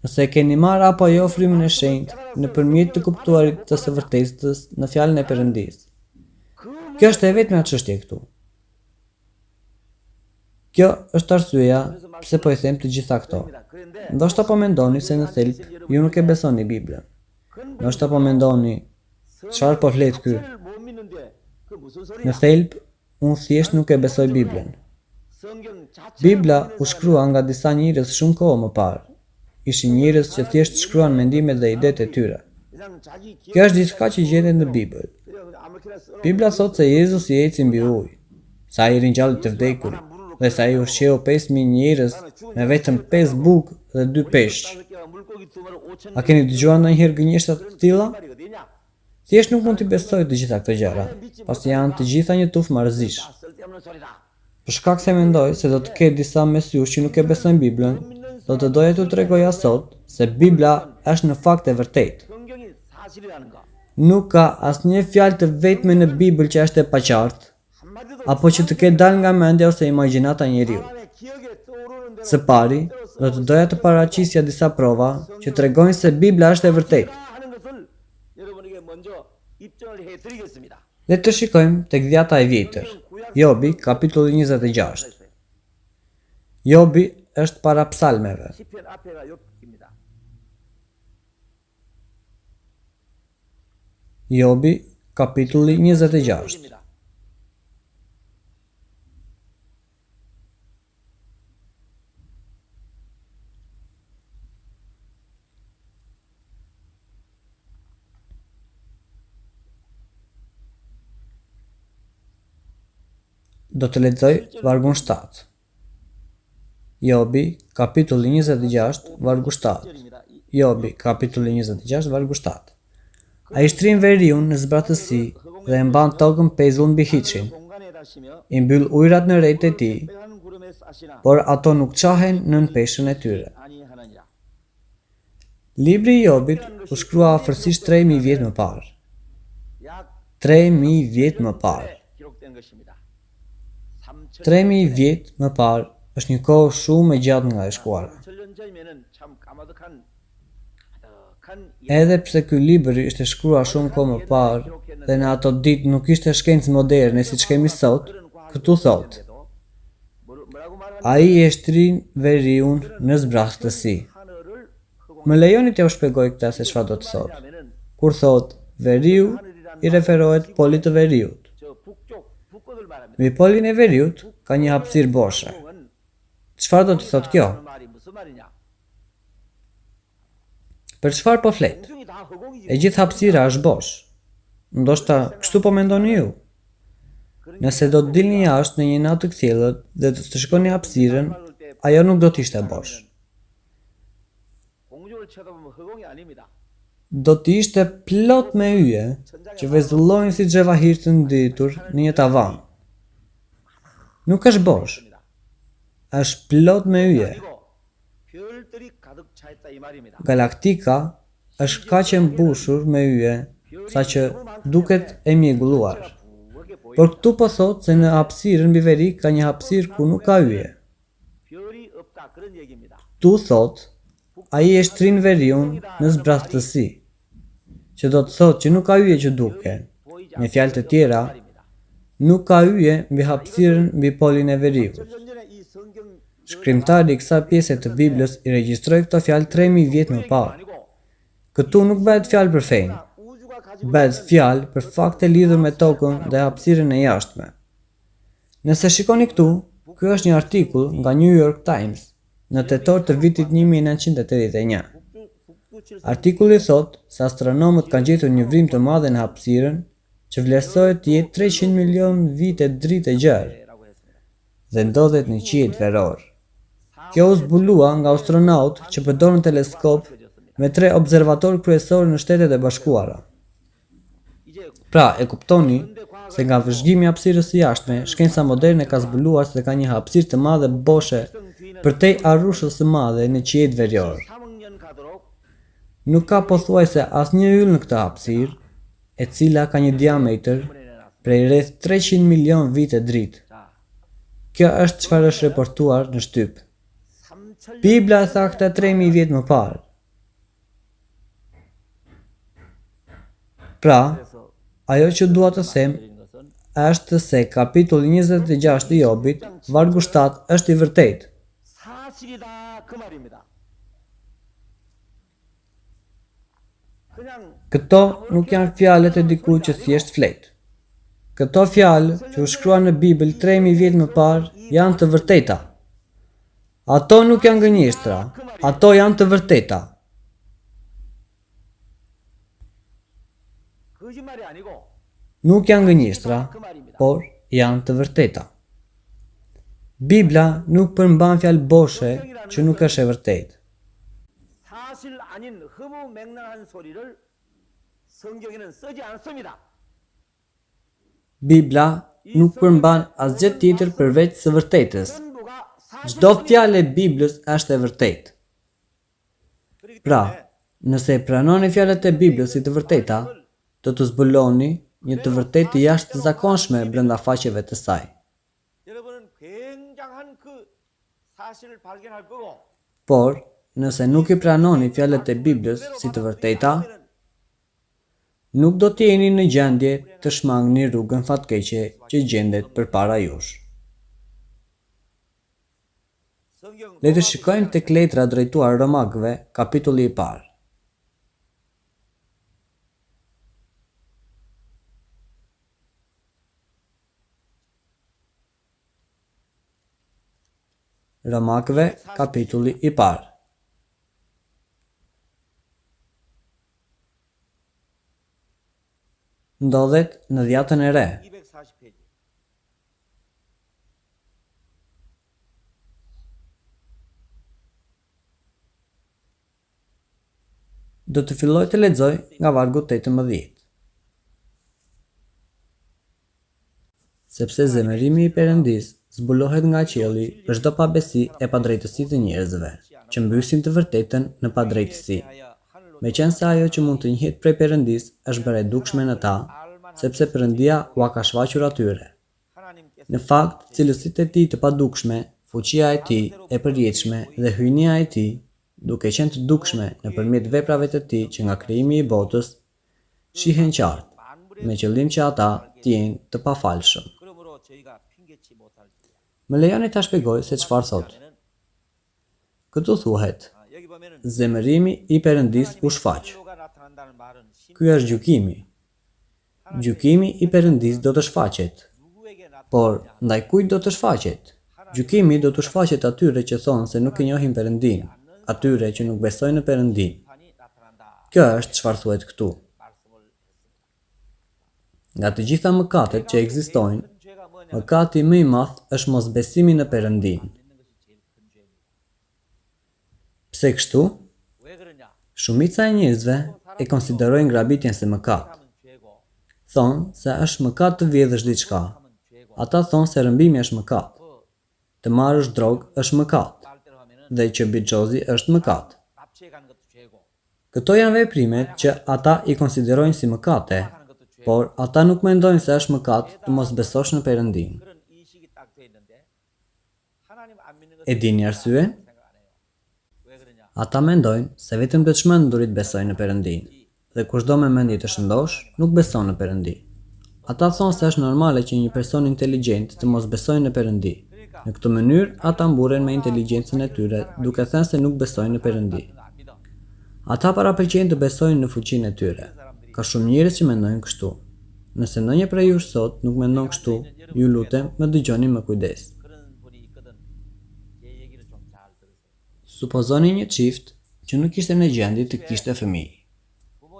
nëse e keni marrë apo jo Frymën e Shenjtë nëpërmjet të kuptuarit të së vërtetës në Fjalën e Perëndisë. Kjo është e vetmja çështje këtu. Kjo është arsyeja pse po i them të gjitha këto. Ndoshta po mendoni se në thelb ju nuk e besoni Biblën. Ndoshta po mendoni, çfarë po flet ky? Në thelb, unë thjesht nuk e besoj Biblën. Bibla u shkrua nga disa njerëz shumë kohë më parë. Ishin njerëz që thjesht shkruan mendimet dhe idetë e tyre. Kjo është gjithçka që gjendet në Bibël. Bibla thotë se Jezusi eci mbi ujë, se ai ringjalli të vdekurit dhe se ai ushqeu 5000 njerëz me vetëm 5 bukë dhe 2 peshq. A keni dëgjuar ndonjëherë gënjeshtra të tilla? Thjesht nuk mund t'i besoj të gjitha këto gjëra, pasi janë të gjitha një tufë marrëzish. Për shkak se mendoj se do të ketë disa mes jush që nuk e besojnë Biblën, do të doja t'ju tregoja sot se Bibla është në fakt e vërtetë. Nuk ka asnjë fjalë të vetme në Bibël që është e paqartë, apo që të ketë dalë nga mendja ose imagjinata e njeriut. Së pari, do të doja të paraqisja disa prova që tregojnë se Bibla është e vërtetë. Le të shikojmë tek Dhjata e Vjetër, Jobi, kapitulli 26. Jobi është para psalmeve. Jobi, kapitulli 26. Do të lexoj vargun 7. Jobi, kapitulli 26, vargu 7. Jobi, kapitulli 26, vargu 7. Ai shtrin veriun në zbrazësi dhe e mban tokën pezull mbi hiçin. I mbyll ujërat në retë e tij, por ato nuk çahen nën peshën e tyre. Libri i Jobit u shkrua afërsisht 3000 vjet më parë. 3000 vjet më parë. 3000 vjet më parë është një kohë shumë e gjatë nga e shkuara. Edhe pse ky libër ishte shkruar shumë kohë më parë dhe në ato ditë nuk ishte shkencë moderne siç kemi sot, këtu thotë: Ai e shtrin veriun në zbrazësi. Më lejoni t'jua shpjegoj këtë se çfarë do të thotë. Kur thotë veriu, i referohet polit të veriut. Mbi polin e veriut ka një hapësirë boshe. Çfarë do të thotë kjo? Për çfarë po flet? E gjithë hapësira është bosh. Ndoshta kështu po mendoni ju. Nëse do të dilni jashtë në një natë të kthjellët dhe do të shikoni hapësirën, ajo nuk do të ishte bosh. Do të ishte plot me yje që vezullojnë si xhevahirë të ngjitur në një tavan. Nuk është bosh. Është plot me yje. Galaktika është kaq e mbushur me yje, saqë duket e mjegulluar. Por këtu po thotë se në hapësirën mbi veri ka një hapësirë ku nuk ka yje. Këtu thotë, ai e shtrin veriun në zbrazësi, që do të thotë që nuk ka yje që duken. Me fjalë të tjera, nuk ka yje mbi hapësirën mbi polin e veriut. Shkrimtari i kësaj pjese të Biblës i regjistroi këto fjalë 3000 vjet më parë. Këtu nuk bëhet fjalë për fenë. Bëhet fjalë për fakte lidhur me tokën dhe hapësirën e jashtme. Nëse shikoni këtu, ky është një artikull nga New York Times në tetor të vitit 1981. Artikulli thotë se astronomët kanë gjetur një vrimë të madhe në hapësirën që vlerësohet të jetë 300 milionë vite dritë e gjerë dhe ndodhet në qiejt verorë. Kjo u zbulua nga astronautë që përdorën teleskopë me tre observatorë kryesorë në Shtetet e Bashkuara. Pra, e kuptoni se nga vëzhgimi i hapësirës së jashtme, shkenca moderne ka zbuluar se ka një hapësirë të madhe boshe përtej arushës së madhe në qiejt veriorë. Nuk ka pothuajse asnjë yll në këtë hapësirë, e cila ka një diametër prej rreth 300 milionë vite dritë. Kjo është çfarë është raportuar në shtyp. Bibla e tha këtë 3000 vjet më parë. Pra, ajo që dua të them është se kapitulli 26 i Jobit, vargu 7 është i vërtetë. Këto nuk janë fjalët e dikujt që thjesht flet. Këto fjalë që u shkruan në Bibël 3000 vjet më parë janë të vërteta. Ato nuk janë gënjeshtra, ato janë të vërteta. Nuk janë gënjeshtra, por janë të vërteta. Bibla nuk përmban fjalë boshe që nuk është e vërtetë. Bibla nuk përmban asgjë tjetër përveç së vërtetës. Çdo fjalë e Biblës është e vërtetë. Pra, nëse e pranoni fjalët e Biblës si të vërteta, do të zbuloni një të vërtetë të jashtëzakonshme brenda faqeve të saj. Por, nëse nuk i pranoni fjalët e Biblës si të vërteta, nuk do të jeni në gjendje të shmangni rrugën fatkeqe që gjendet përpara jush. Le të shikojmë tek letra drejtuar Romakëve, kapitulli i parë. Romakëve, kapitulli i parë. Ndodhet në Dhjatën e Re. Do të filloj të lexoj nga vargu 18. Sepse zemërimi i Perëndisë zbulohet nga qielli për çdo pabesi e padrejtësi të njerëzve, që mbysin të vërtetën në padrejtësi. Meqenëse ajo që mund të njihet prej Perëndisë është bërë e dukshme në ta, sepse Perëndia ua ka shfaqur atyre. Në fakt, cilësitë e tij të padukshme, fuqia e tij e përjetshme dhe hyjnia e tij, duke qenë të dukshme nëpërmjet veprave të tij që nga krijimi i botës, shihen qartë, me qëllim që ata të jenë të pafalshëm. Më lejoni ta shpjegoj se çfarë thotë. Këtu thuhet, Zemërimi i Perëndisë u shfaq. Ky është gjykimi. Gjykimi i Perëndisë do të shfaqet. Por, ndaj kujt do të shfaqet? Gjykimi do t'u shfaqet atyre që thonë se nuk e njohin Perëndinë, atyre që nuk besojnë në Perëndinë. Kjo është çfarë thuhet këtu. Nga të gjitha mëkatet që ekzistojnë, mëkati më i madh është mosbesimi në Perëndinë. Pse kështu? Shumica e njerëzve e konsiderojnë grabitjen si mëkat. Thonë se është mëkat të vjedhësh diçka. Ata thonë se rrëmbimi është mëkat. Të marrësh drogë është mëkat dhe që bixhozi është mëkat. Këto janë veprimet që ata i konsiderojnë si mëkate, por ata nuk mendojnë se është mëkat të mos besosh në Perëndinë. E dini arsyen? Ata mendojnë se vetëm të çmendurit besojnë në Perëndinë dhe kushdo me mendje të shëndoshë nuk beson në Perëndi. Ata thonë se është normale që një person inteligjent të mos besojë në Perëndi. Në këtë mënyrë, ata mburren me inteligjencën e tyre, duke thënë se nuk besojnë në Perëndi. Ata parapëlqejnë të besojnë në fuqinë e tyre. Ka shumë njerëz që mendojnë kështu. Nëse ndonjë prej jush sot nuk mendon kështu, ju lutem, më dëgjoni me kujdes. Supozoni një çift që nuk ishte në gjendje të kishte fëmijë,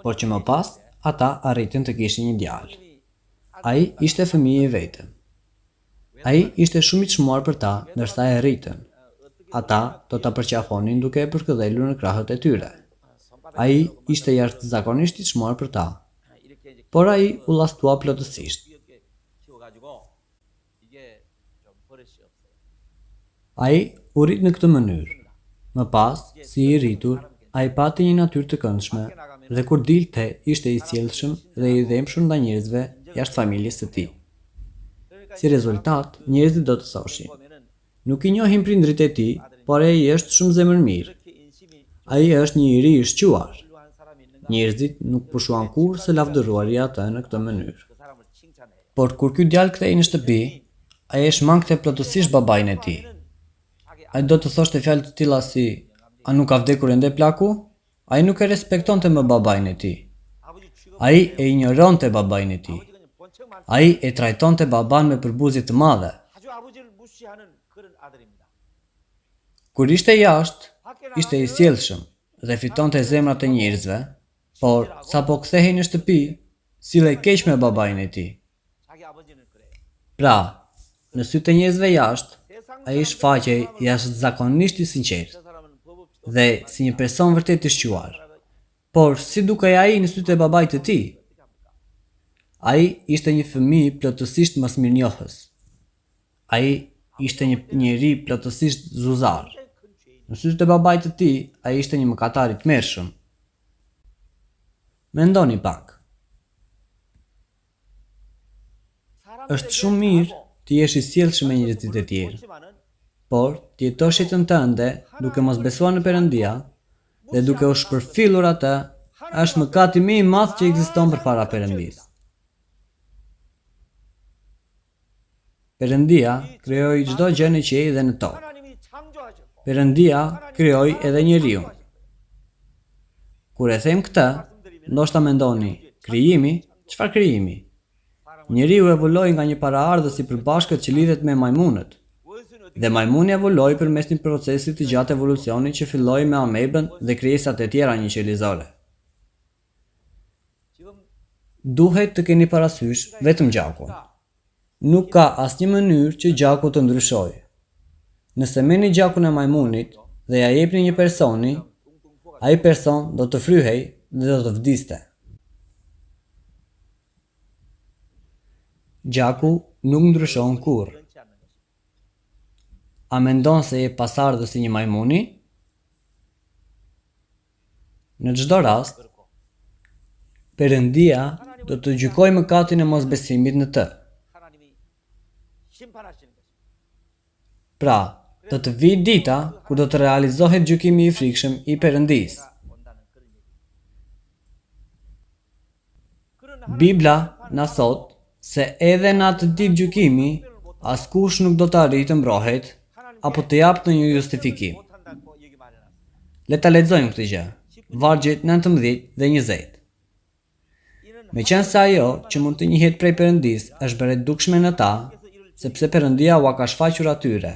por që më pas ata arritën të kishin një djalë. Ai ishte fëmijë i vetëm. Ai ishte shumë i çmuar për ta ndërsa e rritën. Ata do ta përqafonin duke e përkëdhelur në krahët e tyre. Ai ishte jashtëzakonisht i çmuar për ta. Por ai u llastua plotësisht. Ai u rrit në këtë mënyrë. Më pas, si i rritur, ai pati një natyrë të këndshme dhe kur dilte ishte i sjellshëm dhe i dhembshur ndaj njerëzve jashtë familjes së tij. Si rezultat, njerëzit do të thoshin, Nuk i njohim prindërit e tij, por ai është shumë zemërmirë. Ai është një i ri i shquar. Njerëzit nuk pushuan kurrë së lavdëruari atë në këtë mënyrë. Por kur ky djalë kthehej në shtëpi, ai e shmangte plotësisht babain e tij. Ai do të thoshte fjalë të tilla si, A nuk ka vdekur ende plaku? Ai nuk e respektonte më babain e tij. Ai e injoronte babain e tij. Ai e trajtonte babanë me përbuzje të madhe. Kur ishte jashtë, ishte i sjellshëm dhe fitonte zemrat e njerëzve, por sapo kthehej në shtëpi, sillej keq me babain e tij. Pra, në sytë e njerëzve jashtë, ai shfaqej jashtëzakonisht i sinqertë dhe si një person vërtet i shquar. Por, si dukej ai në sytë e babait të tij? Ai ishte një fëmijë plotësisht mosmirënjohës. Ai ishte një njeri plotësisht zuzar. Në sytë e babait të tij, ai ishte një mëkatar i tmerrshëm. Mendoni pak. Është shumë mirë të jesh i sjellshëm me njerëzit e tjerë, por të jetosh jetën tënde duke mos besuar në Perëndia dhe duke u shpërfillur atë, është mëkati më i madh që ekziston përpara Perëndisë. Perëndia krijoi çdo gjë në qiej dhe në tokë. Perëndia krijoi edhe njeriun. Kur e them këtë, ndoshta mendoni, krijimi, çfarë krijimi? Njeriu evoloi nga një paraardhës i përbashkët që lidhet me majmunët. Dhe majmuni evoloi përmes një procesi të gjatë evolucioni që filloi me amebën dhe krijesat e tjera njëqelizore. Duhet të keni parasysh vetëm gjakun. Nuk ka asnjë mënyrë që gjaku të ndryshojë. Nëse merrni gjakun e majmunit dhe ia jepni një personi, ai person do të fryhej dhe do të vdiste. Gjaku nuk ndryshon kurrë. A mendon se je pasardhës i një majmuni? Në çdo rast, Perëndia do të gjykojë mëkatin e mosbesimit në të. Pra, do të vijë dita kur do të realizohet gjykimi i frikshëm i Perëndisë. Bibla na thotë se edhe në atë ditë gjykimi, askush nuk do të arrijë të mbrohet apo të japë ndonjë justifikim. Le ta lexojmë këtë gjë, vargjet 19 dhe 20. Meqenëse ajo që mund të njihet prej Perëndisë është bërë e dukshme në ta, sepse Perëndia ua ka shfaqur atyre.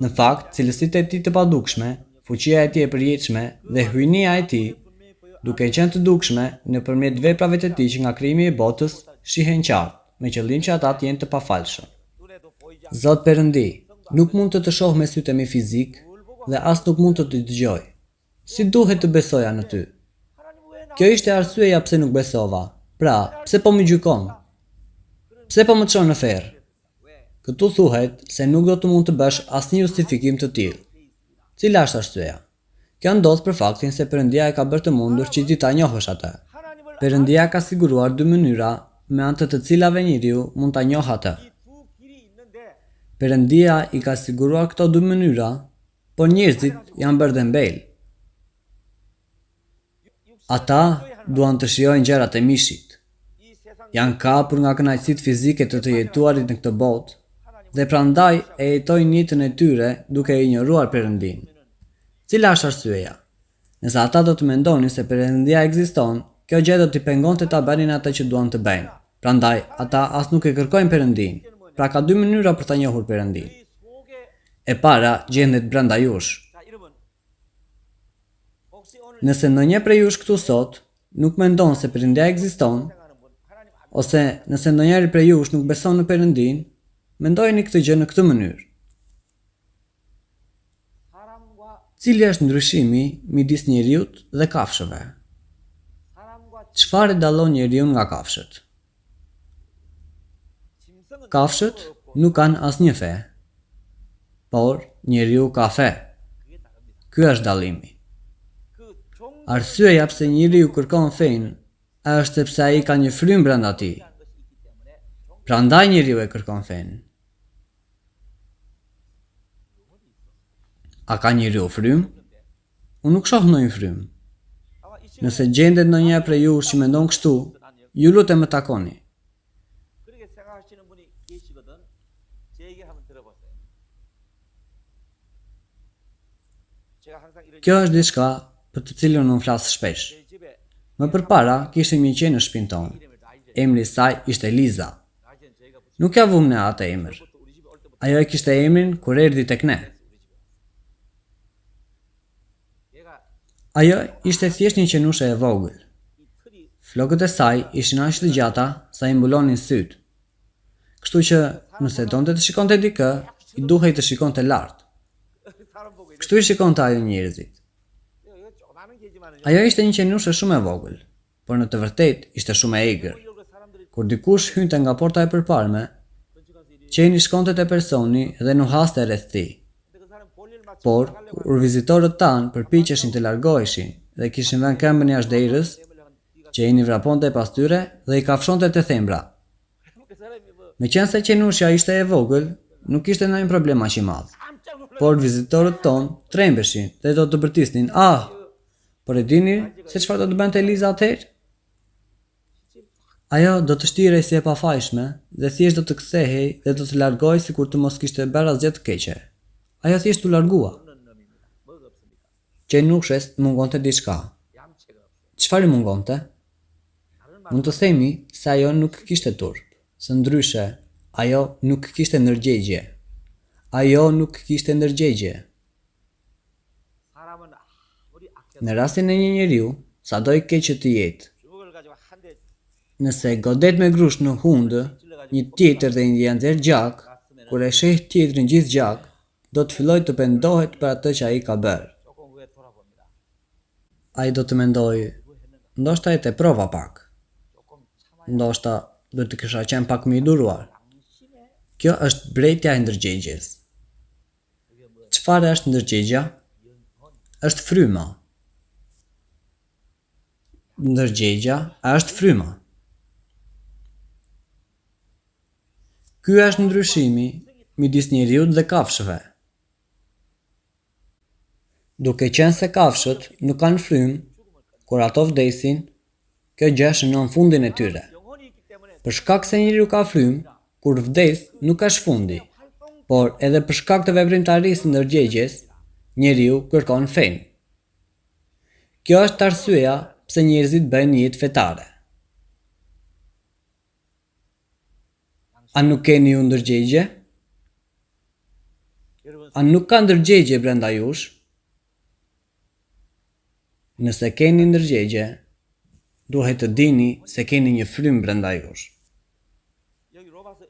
Në fakt, cilësitë e tij të padukshme, fuqia e tij e përjetshme dhe hyjnia e tij, duke qenë të dukshme, nëpërmjet veprave të tij që nga krijimi i botës, shihen qartë, me qëllim që ata të jenë të pafalshëm. Zot Perëndi, nuk mund të të shoh me sytë e mi fizikë dhe as nuk mund të të dëgjoj. Si duhet të besoja në ty? Kjo ishte arsyeja pse nuk besova. Pra, pse po më gjykon? Pse po më çon në ferr? Këtu thuhet se nuk do të mund të bësh asnjë justifikim të tillë. Cila është arsyeja? Kjo ndodh për faktin se Perëndia e ka bërë të mundur që ti ta njohësh atë. Perëndia ka siguruar dy mënyra me anë të të cilave njeriu mund ta njohë atë. Perëndia i ka siguruar këto dy mënyra, por njerëzit janë bërë dembelë. Ata duan të shijojnë gjërat e mishit. Janë kapur nga kënaqësitë fizike të të jetuarit në këtë botë. Dhe prandaj e jetojnë jetën e tyre duke e injoruar Perëndinë. Cila është arsyeja? Nëse ata do të mendonin se Perëndia ekziston, kjo gjë do t'i pengonte ta bënin atë që duan të bëjnë. Prandaj, ata as nuk e kërkojnë Perëndinë. Pra ka dy mënyra për ta njohur Perëndinë. E para gjendet brenda jush. Nëse ndonjë prej jush këtu sot nuk mendon se Perëndia ekziston, ose nëse ndonjëri prej jush nuk beson në Perëndinë, mendojeni këtë gjë në këtë mënyrë. Cili është ndryshimi midis njeriut dhe kafshëve? Çfarë e dallon njeriun nga kafshët? Kafshët nuk kanë asnjë fe, por njeriu ka fe. Ky është dallimi. Arsyeja pse njeriu kërkon fenë është sepse ai ka një frymë brenda tij. Prandaj njeriu e kërkon fenë. A ka njeriu frymë? Unë nuk shoh ndonjë frymë. Nëse gjendet ndonjë prej jush që mendon kështu, ju lutem më takoni. Kjo është diçka për të cilën unë flas shpesh. Më përpara kishim një qen në shtëpinë tonë. Emri i saj ishte Liza. Nuk ia vumë ne atë emër. Ajo e kishte emrin kur erdhi tek ne. Ajo ishte thjesht një qenushe e vogël. Flokët e saj ishin aq të gjata sa i mbulonin sytë. Kështu që, nëse donte të shikonte dikë, i duhej të shikonte lart. Kështu i shikonte ajo njerëzit. Ajo ishte një qenushe shumë e vogël, por në të vërtetë ishte shumë e egër. Kur dikush hynte nga porta e përparme, qeni shkonte te personi dhe nuhaste rreth tij. Por, kur vizitorët tanë përpiqeshin të largoheshin dhe kishin vënë këmbën jashtë derës, qeni vraponte pas tyre dhe i kafshonte te thembra. Meqenëse qenushja ishte e vogël, nuk ishte ndonjë problem aq i madh. Por vizitorët tonë trembeshin dhe do të bërtisnin, "Ah!" Por e dini se çfarë do të bënte Liza atëherë? Ajo do të shtirej si e pafajshme dhe thjesht do të kthehej dhe do të largohej sikur të mos kishte bërë asgjë të keqe. Ajo thjesht u largua. Qenushes mungonte diçka. Çfarë i mungonte? Mund të themi se ajo nuk kishte turp, se ndryshe, ajo nuk kishte ndërgjegje. Ajo nuk kishte ndërgjegje. Në rastin e një njeriu, sado i keq që të jetë, nëse e godet me grusht në hundë një tjetër dhe ia nxjerr gjak, kur e sheh tjetrin gjithë gjak, do të fillojë të pendohet për atë që ai ka bërë. Ai do të mendojë, ndoshta e teprova pak. Ndoshta duhet të kisha qenë pak më i duruar. Kjo është brejtja e ndërgjegjes. Çfarë është ndërgjegja? Është fryma. Ndërgjegja është fryma. Ky është ndryshimi midis njeriut dhe kafshëve. Duke qenë se kafshët nuk kanë frymë, kur ato vdesin, kjo gjë shënon fundin e tyre. Për shkak se njeriu ka frymë, kur vdes nuk është fundi, por edhe për shkak të veprimtarisë së ndërgjegjes, njeriu kërkon fenë. Kjo është arsyeja pse njerëzit bëjnë jetë fetare. A nuk keni ju ndërgjegje? A nuk ka ndërgjegje brenda jush? Nëse keni ndërgjegje, duhet të dini se keni një frymë brenda jush.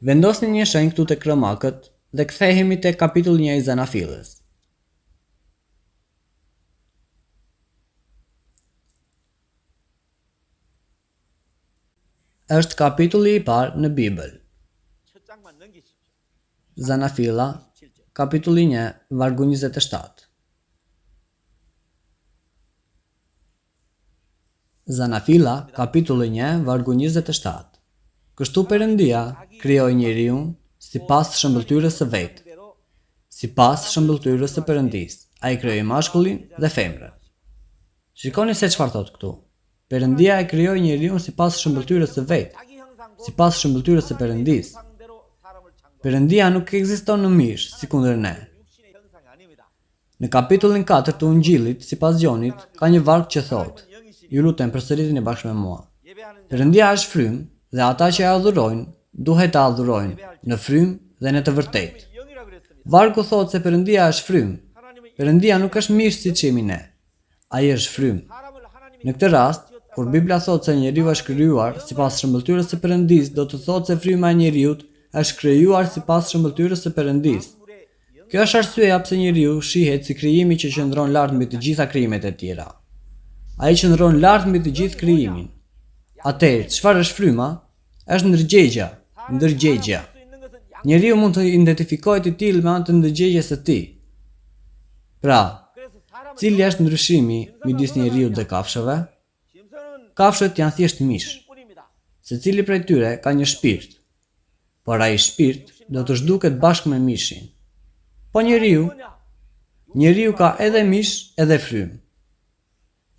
Vendosni një shenjë këtu tek Romakët dhe kthehemi tek kapitulli një i Zanafillës. Është kapitulli i parë në Bibël. Zanafilla, kapitulli 1, vargu 27. Zanafilla, kapitulli 1, vargu 27. Kështu Perëndia krijoi njeriun sipas shëmbëlltyrës së vet. Sipas shëmbëlltyrës së Perëndisë, ai krijoi mashkullin dhe femrën. Shikoni se çfarë thotë këtu. Perëndia e krijoi njeriun sipas shëmbëlltyrës së vet, sipas shëmbëlltyrës së Perëndisë. Perëndia nuk ekziston në mish, sikundër ne. Në kapitullin 4 të Ungjillit, sipas Gjonit, ka një varg që thotë, Ju lutem, përsëriteni bashkë me mua. Perëndia është frymë dhe ata që e adhurojnë, duhet ta adhurojnë në frymë dhe në të vërtetë. Vargu thotë se Perëndia është frymë. Perëndia nuk është mish siç jemi ne. Ai është frymë. Në këtë rast, kur Bibla thotë se njeriu është krijuar sipas shëmbëlltyrës së Perëndisë, do të thotë se fryma e njeriut është krijuar sipas shëmbëlltyrës së Perëndisë. Kjo është arsyeja pse njeriu shihet si krijimi që qëndron lart mbi të gjitha krijimet e tjera. Ai qëndron lart mbi të gjithë krijimin. Atëherë, çfarë është fryma? Është ndërgjegja, ndërgjegja. Njeriu mund të identifikohet i tillë me anë të ndërgjegjes së tij. Pra, cili është ndryshimi midis njeriut dhe kafshëve? Kafshët janë thjesht mish. Secili prej tyre ka një shpirt, por ai shpirt do të zhduket bashkë me mishin. Po njeriu? Njeriu ka edhe mish edhe frymë.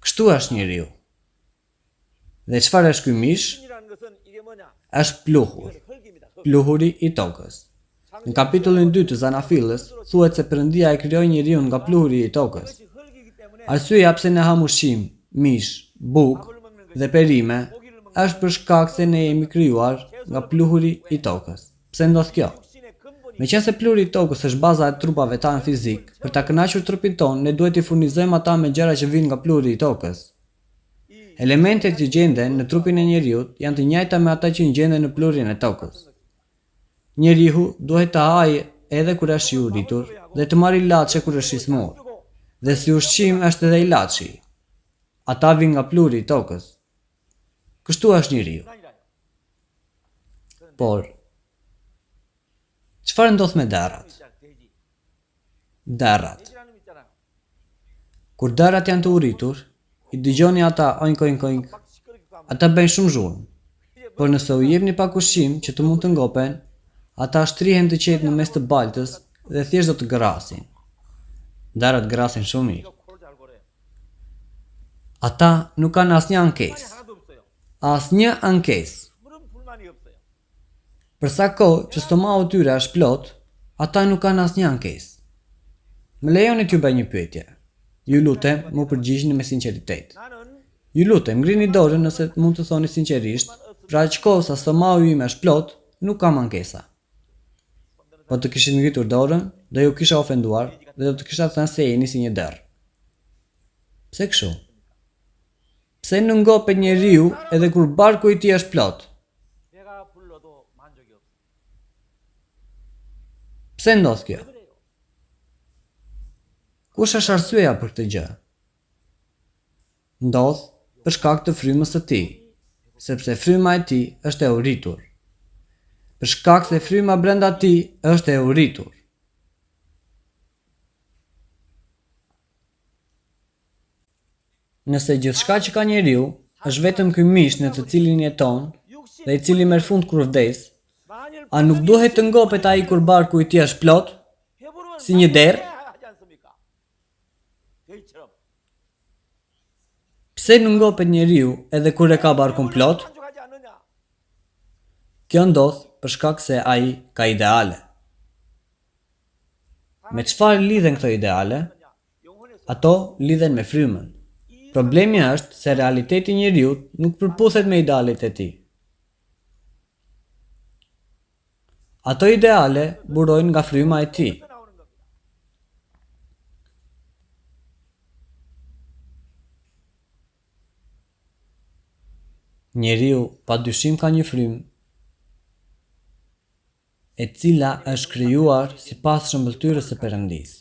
Kështu është njeriu. Dhe çfarë është ky mish? Është pluhur, pluhuri i tokës. Në kapitullin 2 të Zanafillës thuhet se Perëndia e krijoi njeriun nga pluhuri i tokës. Arsyeja pse ne hamë ushqim, mish, bukë dhe perime është për shkak se ne jemi krijuar nga pluhuri i tokës. Pse ndodh kjo? Meqenëse pluhuri i tokës është baza e trupave tanë fizikë, për ta kënaqur trupin tonë, ne duhet t'i furnizojmë ata me gjëra që vijnë nga pluhuri i tokës. Elementet që gjenden në trupin e njeriut janë të njëjta me ata që gjenden në pluhurin e tokës. Njeriu duhet të hajë edhe kur është i uritur dhe të marrë ilaçe kur është i sëmurë. Dhe si ushqim është edhe ilaçi. Ata vijnë nga pluhuri i tokës. Kështu është njeriu. Por, çfarë ndodh me derrat? Derrat. Kur derrat janë të uritur, i dëgjoni ata oink oink oink. Ata bëjnë shumë zhurmë. Por nëse u jepni pak ushqim që të mund të ngopen, ata shtrihen të qetë në mes të baltës dhe thjesht do të gërrasin. Derrat gërrasin shumë mirë. Ata nuk kanë asnjë ankesë. Asnjë ankesë. Për sa kohë që stomaku i tyre është plot, ata nuk kanë asnjë ankesë. Më lejoni t'ju bëj një pyetje. Ju lutem, m'u përgjigjni me sinqeritet. Ju lutem, ngrini dorën nëse mund të thoni sinqerisht, për aq kohë sa stomaku im është plot, nuk kam ankesa. Po të kishit ngritur dorën, do ju kisha ofenduar dhe do të kisha thënë se jeni si një derr. Pse kështu? Pse nuk ngopet njeriu edhe kur barku i tij është plot? Pse ndodh kjo? Kush është arsyeja për këtë gjë? Ndodh për shkak të frymës së tij, sepse fryma e tij është e uritur. Për shkak se fryma brenda tij është e uritur. Nëse gjithçka që ka njeriu është vetëm ky mish në të cilin jeton dhe i cili merr fund kur vdes, a nuk duhet të ngopet ai kur barku i tij është plot, si një derr? Pse nuk ngopet njeriu edhe kur e ka barkun plot? Kjo ndodh për shkak se ai ka ideale. Me çfarë lidhen këto ideale? Ato lidhen me frymën. Problemi është se realiteti i njeriut nuk përputhet me idealet e tij. Ato ideale burojnë nga fryma e tij. Njeriu pa dyshim ka një frymë e cila është krijuar sipas shëmbëlltyrës së Perëndisë.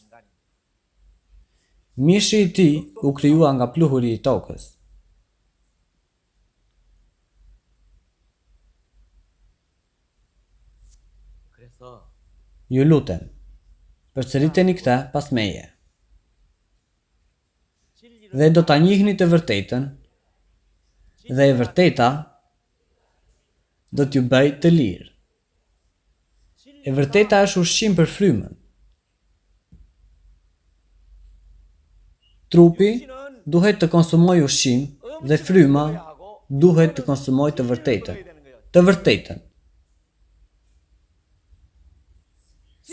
Mishi i tij u krijua nga pluhuri i tokës. Ju lutem, përsëriteni këtë pas meje. Dhe do ta njihni të vërtetën, dhe e vërteta do t'ju bëjë të lirë. E vërteta është ushqim për frymën. Trupi duhet të konsumojë ushqim dhe fryma duhet të konsumojë të vërtetën. Të vërtetën.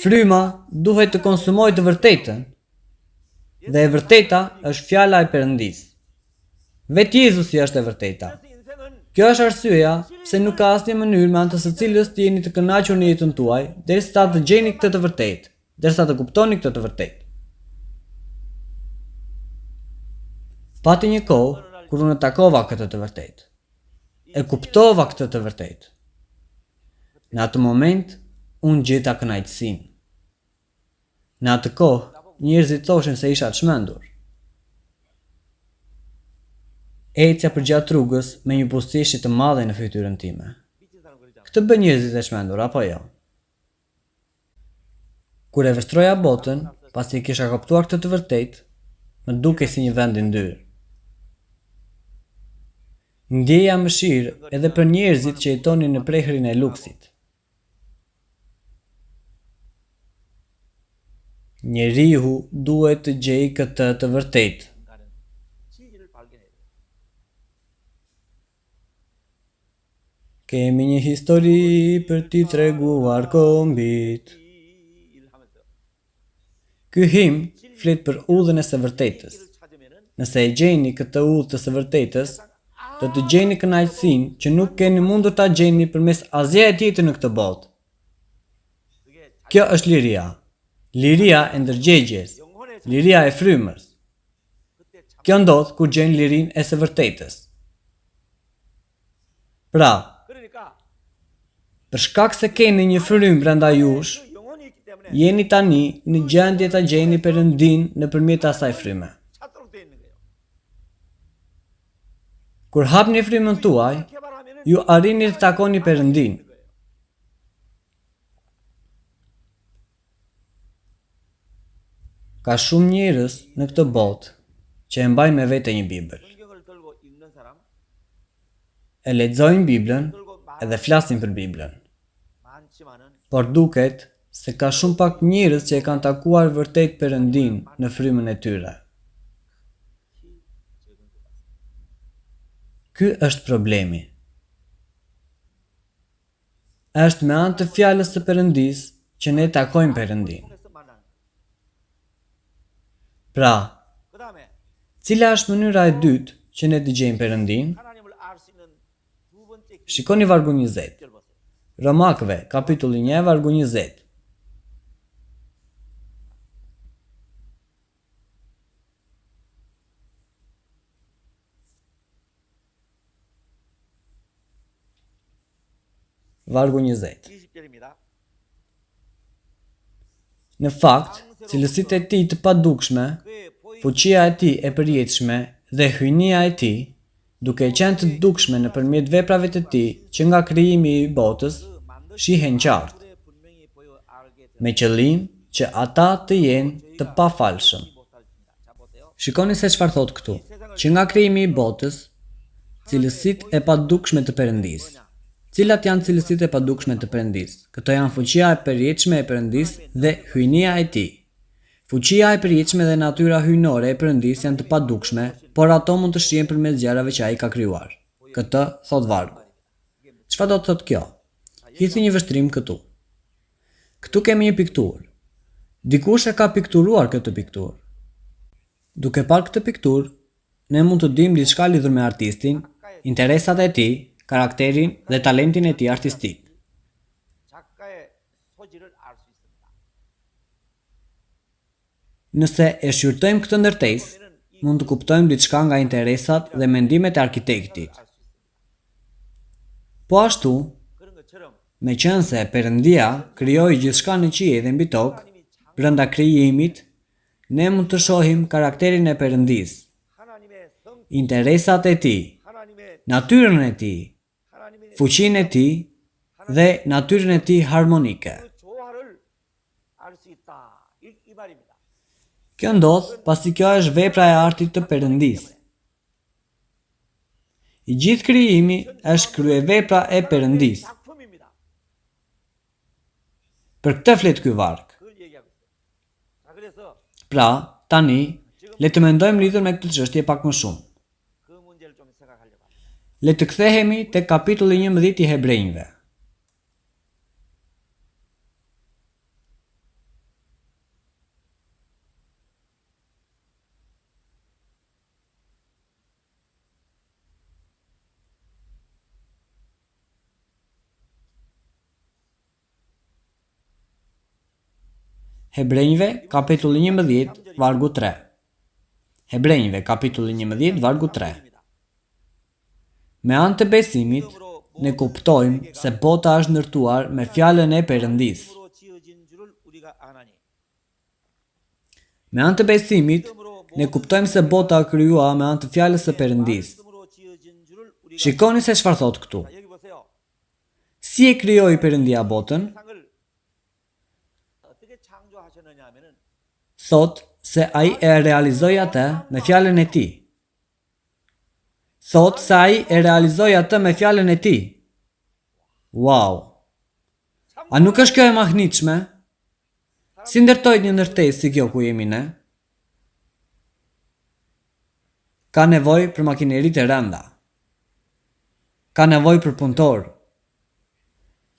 Fryma duhet të konsumojë të vërtetën. Dhe e vërteta është fjala e Perëndisë. Vetë Jezusi është e vërteta. Kjo është arsyeja pse nuk ka asnjë mënyrë me anë të së cilës të jeni të kënaqur në jetën tuaj derisa të gjeni këtë të vërtetë, derisa të kuptoni këtë të vërtetë. Pati një kohë kur unë takova këtë të vërtetë. E kuptova këtë të vërtetë. Në atë moment unë gjeta kënaqësinë. Në atë kohë, njerëzit thoshin se isha çmendur. Ecja përgjatë rrugës me një buzëqeshje të madhe në fytyrën time. Këtë bëjnë njerëzit e çmendur, apo jo? Kur e vështroja botën, pasi e kisha kuptuar këtë të vërtetë, më dukej si një vend i ndyrë. Ndjeja mëshirë edhe për njerëzit që jetonin në prehrin e luksit. Njeriu duhet të gjejë këtë të vërtetë. Kemi një histori për t'i treguar kombit. Ky himn flet për udhën e së vërtetës. Nëse e gjeni këtë udhë të së vërtetës, do të gjeni kënaqësinë që nuk keni mundur ta gjeni përmes asgjëje tjetër në këtë botë. Kjo është liria. Liria e ndërgjegjes, liria e frymës. Kjo ndodh kur gjen lirinë e së vërtetës. Pra, për shkak se keni një frymë brenda jush, jeni tani në gjendje ta gjeni Perëndinë nëpërmjet asaj fryme. Kur hapni frymën tuaj, ju arrini të takoni Perëndinë. Ka shumë njerëz në këtë botë që e mbajnë me vete një Bibël. E lexojnë Biblën edhe flasin për Biblën. Por duket se ka shumë pak njerëz që e kanë takuar vërtet Perëndinë në frymën e tyre. Ky është problemi. Është me anë të fjalës së Perëndisë që ne takojmë Perëndinë. Pra, cila është mënyra e dytë që ne të gjejmë Perëndinë? Shikoni vargun 20. Romakëve, kapitulli 1, vargu 20. Vargu 20. Në fakt, cilësitë e tij të padukshme, fuqia e tij e përjetshme dhe hyjnia e tij, duke qenë të dukshme nëpërmjet veprave të tij që nga krijimi i botës, shihen qartë, me qëllim që ata të jenë të pafalshëm. Shikoni se çfarë thotë këtu, që nga krijimi i botës, cilësitë e padukshme të Perëndisë. Cilat janë cilësitë e padukshme të Perëndisë? Këto janë fuqia e përjetshme e Perëndisë dhe hyjnia e Tij. Fuqia e përjetshme dhe natyra hyjnore e Perëndisë janë të padukshme, por ato mund të shihen përmes gjërave që Ai ka krijuar. Këtë thotë vargu. Çfarë do të thotë kjo? Hidhni një vështrim këtu. Këtu kemi një pikturë. Dikush e ka pikturuar këtë pikturë. Duke parë këtë pikturë, ne mund të dimë diçka lidhur me artistin, interesat e tij, karakterin dhe talentin e tij artistik. Nëse e shqyrtojmë këtë ndërtesë, mund të kuptojmë diçka nga interesat dhe mendimet e arkitektit. Po ashtu, meqenëse Perëndia krijoi gjithçka në qiej dhe mbi tokë, brenda krijimit, ne mund të shohim karakterin e Perëndisë, interesat e tij, natyrën e tij, fuqinë e tij dhe natyrën e tij harmonike. Kjo ndodh pasi kjo është vepra e artit të Perëndisë. I gjithë krijimi është kryevepra e Perëndisë. Për këtë flet ky varg. Pra, tani, le të mendojmë lidhur me këtë çështje pak më shumë. Le të kthehemi tek kapitulli 11 i Hebrenjve. Hebrenjve, kapitulli 11, vargu 3. Hebrenjve, kapitulli 11, vargu 3. Me anë të besimit, ne kuptojmë se bota është ndërtuar me fjalën e Perëndisë. Me anë të besimit, ne kuptojmë se bota u krijua me anë të fjalës së Perëndisë. Shikoni se çfarë thotë këtu. Si e krijoi Perëndia botën? Thotë se ai e realizoi atë me fjalën e tij. Thotë se ai e realizoi atë me fjalën e tij. Wow! A nuk është kjo e mahnitshme? Si ndërtohet një ndërtesë si kjo ku jemi ne? Ka nevojë për makineri të rënda. Ka nevojë për punëtorë.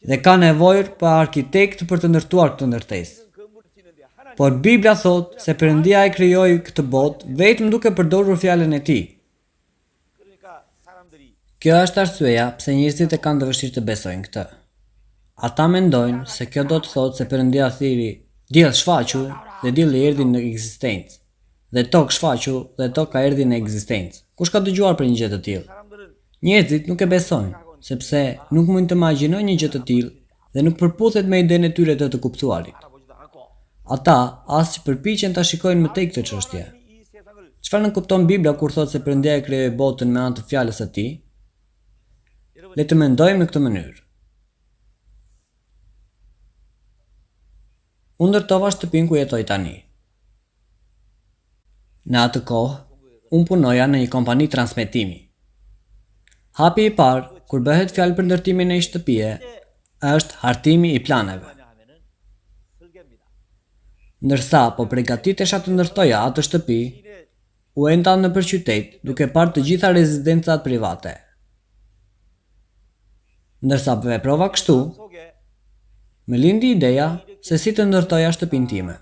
Dhe ka nevojë për arkitektë për të ndërtuar këtë ndërtesë. Por Bibla thotë se Perëndia e krijoi këtë botë vetëm duke përdorur fjalën e tij. Kjo është arsyeja pse njerëzit e kanë të vështirë të besojnë këtë. Ata mendojnë se kjo do të thotë se Perëndia thirri, Diell shfaqu dhe dielli erdhi në ekzistencë, dhe tokë shfaqu dhe toka erdhi në ekzistencë. Kush ka dëgjuar për një gjë të tillë? Njerëzit nuk e besojnë, sepse nuk mund të imagjinojnë një gjë të tillë dhe nuk përputhet me idenë e tyre të të kuptuarit. Ata as që përpiqen ta shikojnë më tej këtë çështje. Çfarë nënkupton Bibla kur thotë se Perëndia e krijoi botën me anë të fjalës së tij? Le të mendojmë në këtë mënyrë. Unë ndërtova shtëpinë ku jetoj tani. Në atë kohë, unë punoja në një kompani transmetimi. Hapi i parë, kur bëhet fjalë për ndërtimin e një shtëpie, është hartimi i planeve. Ndërsa po pregatitesha të ndërtoja atë shtëpi, u enda nëpër qytet duke parë të gjitha rezidencat private. Ndërsa veprova kështu, më lindi ideja se si të ndërtoja shtëpinë time.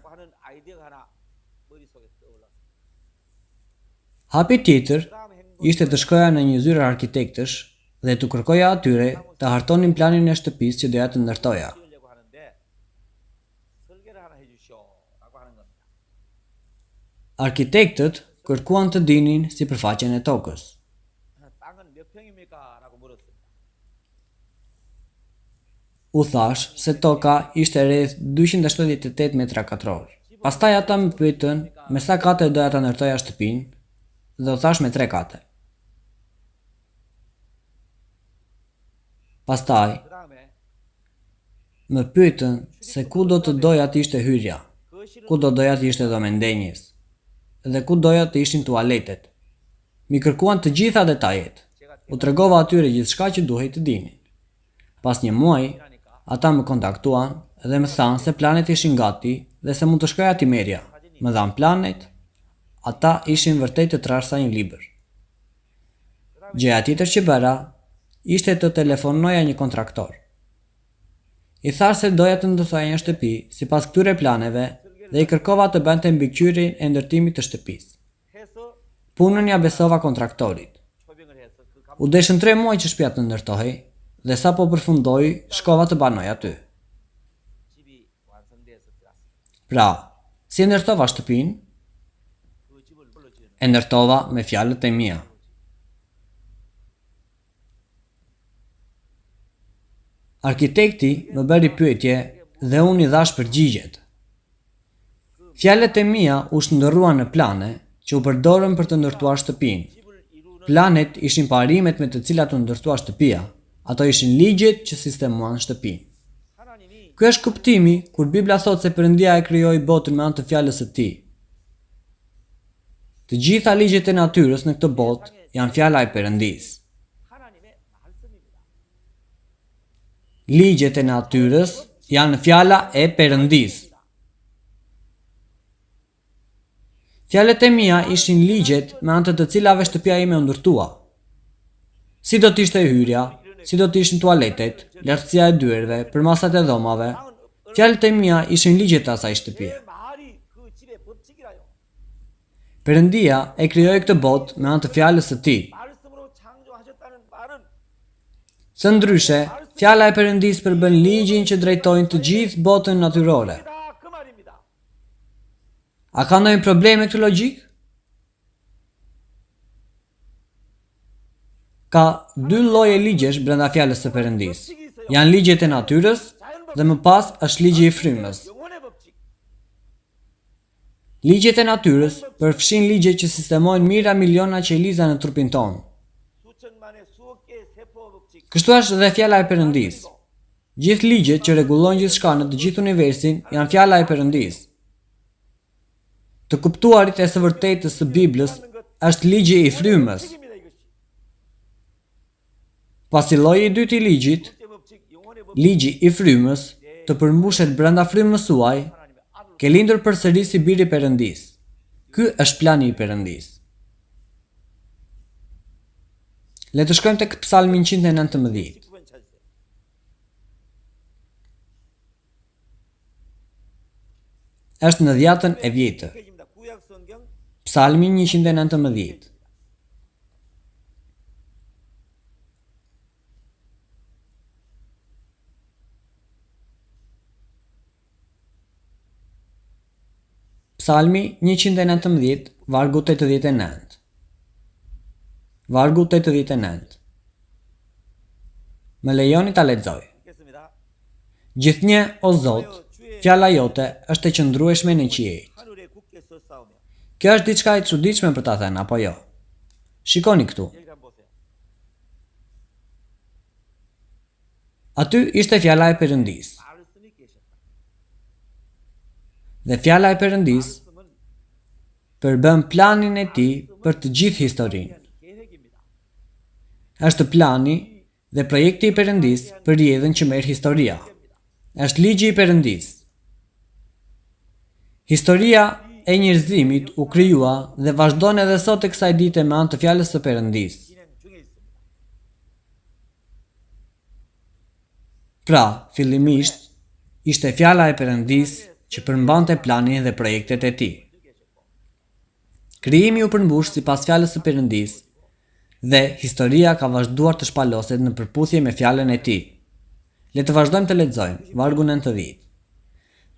Hapi tjetër ishte të shkoja në një zyrë arkitektësh dhe t'u kërkoja atyre të hartonin planin e shtëpisë që doja të ndërtoja. Arkitektët kërkuan të dinin sipërfaqen e tokës. U thashë se toka ishte rreth 278 metra katrorë. Pastaj ata më pyetën me sa kate doja ta ndërtoja shtëpinë dhe u thashë me tre kate. Pastaj, Më pyetën se ku do të doja të ishte hyrja, ku do doja të ishte dhoma e ndenjjes dhe ku doja të ishin tualetet. M'i kërkuan të gjitha detajet. U tregova atyre gjithçka që duhej të dinin. Pas një muaji, ata më kontaktuan dhe më thanë se planet ishin gati dhe se mund të shkoja t'i merrja. Më dhanë planet, ata ishin vërtet të trashë sa një libër. Gjëja tjetër që bëra ishte të telefonoja një kontraktor. I thashë se doja të ndërtoja një shtëpi sipas këtyre planeve dhe i kërkova të bënte mbikëqyrjen e ndërtimit të shtëpisë. Punën ia besova kontraktorit. U deshën tre muaj që shtëpia të ndërtohej dhe sapo përfundoi shkova të banoj aty. Pra, si e ndërtova shtëpinë? E ndërtova me fjalët e mia. Arkitekti më bëri pyetje dhe unë i dhashë përgjigjet. Fjalët e mia u shndërruan në plane që u përdorën për të ndërtuar shtëpinë. Planet ishin parimet me të cilat u ndërtua shtëpia, ato ishin ligjet që sistemuan shtëpinë. Ky është kuptimi kur Bibla thotë se Perëndia e krijoi botën me anë të fjalës së tij. Të gjitha ligjet e natyrës në këtë botë janë fjala e Perëndisë. Ligjet e natyrës janë fjala e Perëndisë. Fjalët e mia ishin ligjet me anë të të cilave shtëpia ime u ndërtua. Si do të ishte hyrja, si do të ishin tualetet, lartësia e dyerve, përmasat e dhomave. Fjalët e mia ishin ligjet e asaj shtëpie. Perëndia e krijoi këtë botë me anë të fjalës së tij. Thënë ndryshe, fjala e Perëndisë përbën ligjin që drejtojnë të gjithë botën natyrore. A ka ndonjë problem me këtë logjikë? Ka dy lloje ligjesh brenda fjalës së Perëndisë. Janë ligjet e natyrës dhe më pas është ligji i frymës. Ligjet e natyrës përfshijnë ligje që sistemojnë mijëra miliona qeliza në trupin tonë. Kështu është dhe fjala e Perëndisë. Gjithë ligjet që rregullojnë gjithçka në të gjithë universin janë fjala e Perëndisë. Të kuptuarit e së vërtetës së Biblës është ligji i frymës. Pasi lloji i dytë i ligjit, ligji i frymës, të përmbushet brenda frymës suaj, ke lindur përsëri si bir i Perëndisë. Ky është plani i Perëndisë. Le të shkojmë tek Psalmi 119. Është në dhjatën e vjetër. Psalmi 119. Psalmi 119, vargu 89. Vargu 89. Më lejoni ta lexoj. Gjithnjë, o Zot, fjala jote është e qëndrueshme në qiejt. Kjo është diçka e çuditshme për ta thënë, apo jo? Shikoni këtu. Aty ishte fjala e Perëndisë. Dhe fjala e Perëndisë përbën planin e tij për të gjithë historinë. Është plani dhe projekti i Perëndisë për rrjedhën që merr historia. Është ligji i Perëndisë. Historia e njerëzimit u krijua dhe vazhdon edhe sot e kësaj dite me anë të fjalës së Perëndisë. Pra, fillimisht, ishte fjala e Perëndisë që përmbante planin dhe projektet e tij. Krijimi u përmbush sipas fjalës së Perëndisë dhe historia ka vazhduar të shpaloset në përputhje me fjalën e tij. Le të vazhdojmë të lexojmë, vargu 90.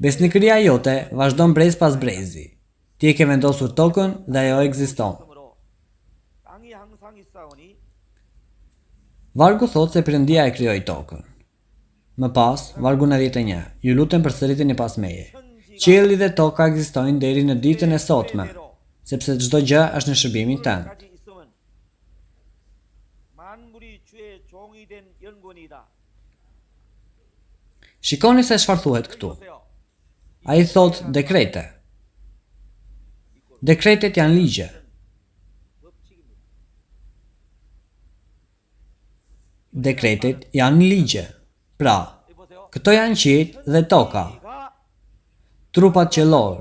Besnikëria jote vazhdon brez pas brezi. Ti e ke vendosur tokën dhe ajo ekziston. Vargu thotë se Perëndia e krijoi tokën. Më pas, vargu 91, ju lutem përsëriteni pas meje. Qielli dhe toka ekzistojnë deri në ditën e sotme, sepse çdo gjë është në shërbimin tënd. Shikoni se çfarë thuhet këtu. Ai thotë dekrete. Dekretet janë ligje. Dekretet janë ligje. Pra, këto janë qiejt dhe toka. Trupat qiellorë,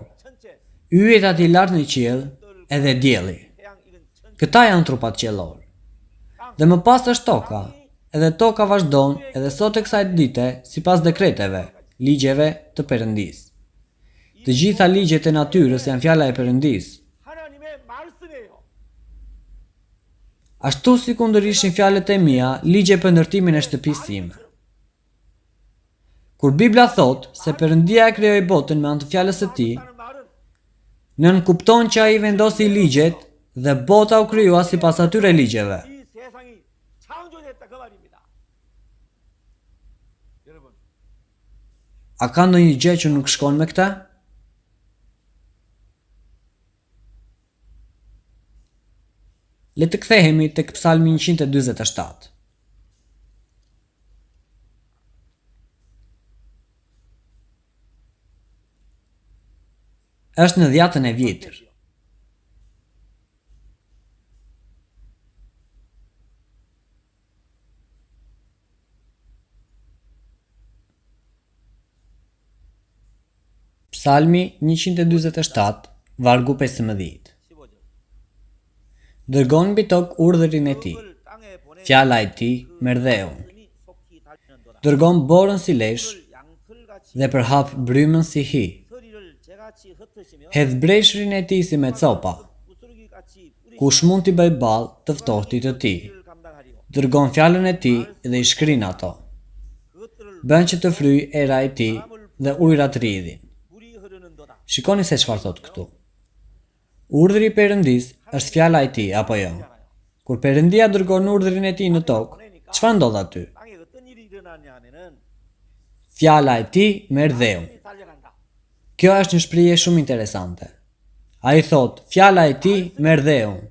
yjet atje lart në qiell edhe dielli. Këta janë trupat qiellorë. Dhe më pas është toka. Edhe toka vazhdon edhe sot e kësaj dite sipas dekreteve, ligjeve të Perëndisë. Të gjitha ligjet e natyrës janë fjala e Perëndisë. Ashtu sikundër ishin fjalët e mia ligje për ndërtimin e shtëpisë sime. Kur Bibla thotë se Perëndia e krijoi botën me anë të fjalës së tij, nënkupton që ai vendosi ligjet dhe bota u krijua sipas atyre ligjeve. A ka ndonjë gjë që nuk shkon me këtë? Le të kthehemi tek Psalmi 147. Është në dhjatën e vjetër. Psalmi 147, vargu 15. Dërgon mbi tokë urdhrin e tij. Fjala e tij merr dheun. Dërgon borën si lesh dhe përhap brymën si hi. Hedh breshrin e tij si me copa. Kush mund t'i bëjë ballë të ftohtit të tij? Dërgon fjalën e tij dhe i shkrin ato. Bën që të fryjë era e tij dhe ujërat rrjedhin. Shikoni se çfarë thotë këtu. Urdhri i Perëndisë është fjala e Tij, apo jo? Kur Perëndia dërgon urdhrin e Tij në tokë, çfarë ndodh aty? Fjala e Tij merr dheun. Kjo është një shprehje shumë interesante. Ai thotë, fjala e Tij merr dheun.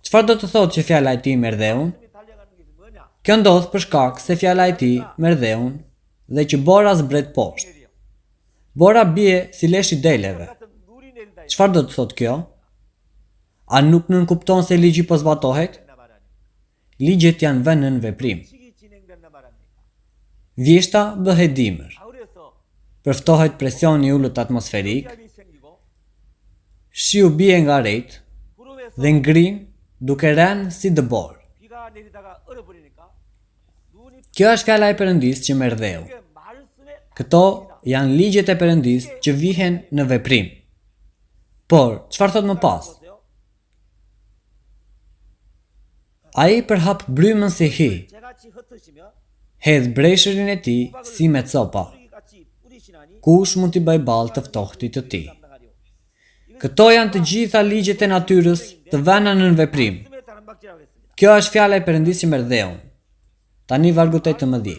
Çfarë do të thotë që fjala e Tij merr dheun? Kjo ndodh për shkak se fjala e Tij merr dheun dhe që bora zbret poshtë. Bora bie si lesh i deleve. Çfarë do të thotë kjo? A nuk nënkupton se ligji po zbatohet? Ligjet janë vënë nën veprim. Vjeshta bëhet dimër. Përftohet presioni i ulët atmosferik, shiu bie nga retë dhe ngrin duke rënë si dëborë. Kjo është fjala e Perëndisë që merr dheun. Këto janë ligjet e Perëndisë që vihen në veprim. Por, çfarë thotë më pas? Ai përhap brymën si hi, hedh breshërin e tij si me copa. Kush mund t'i bëjë ballë të ftohtit të tij? Këto janë të gjitha ligjet e natyrës të vëna nën veprim. Kjo është fjala e Perëndisë që merr dheun. Tani vargu 18.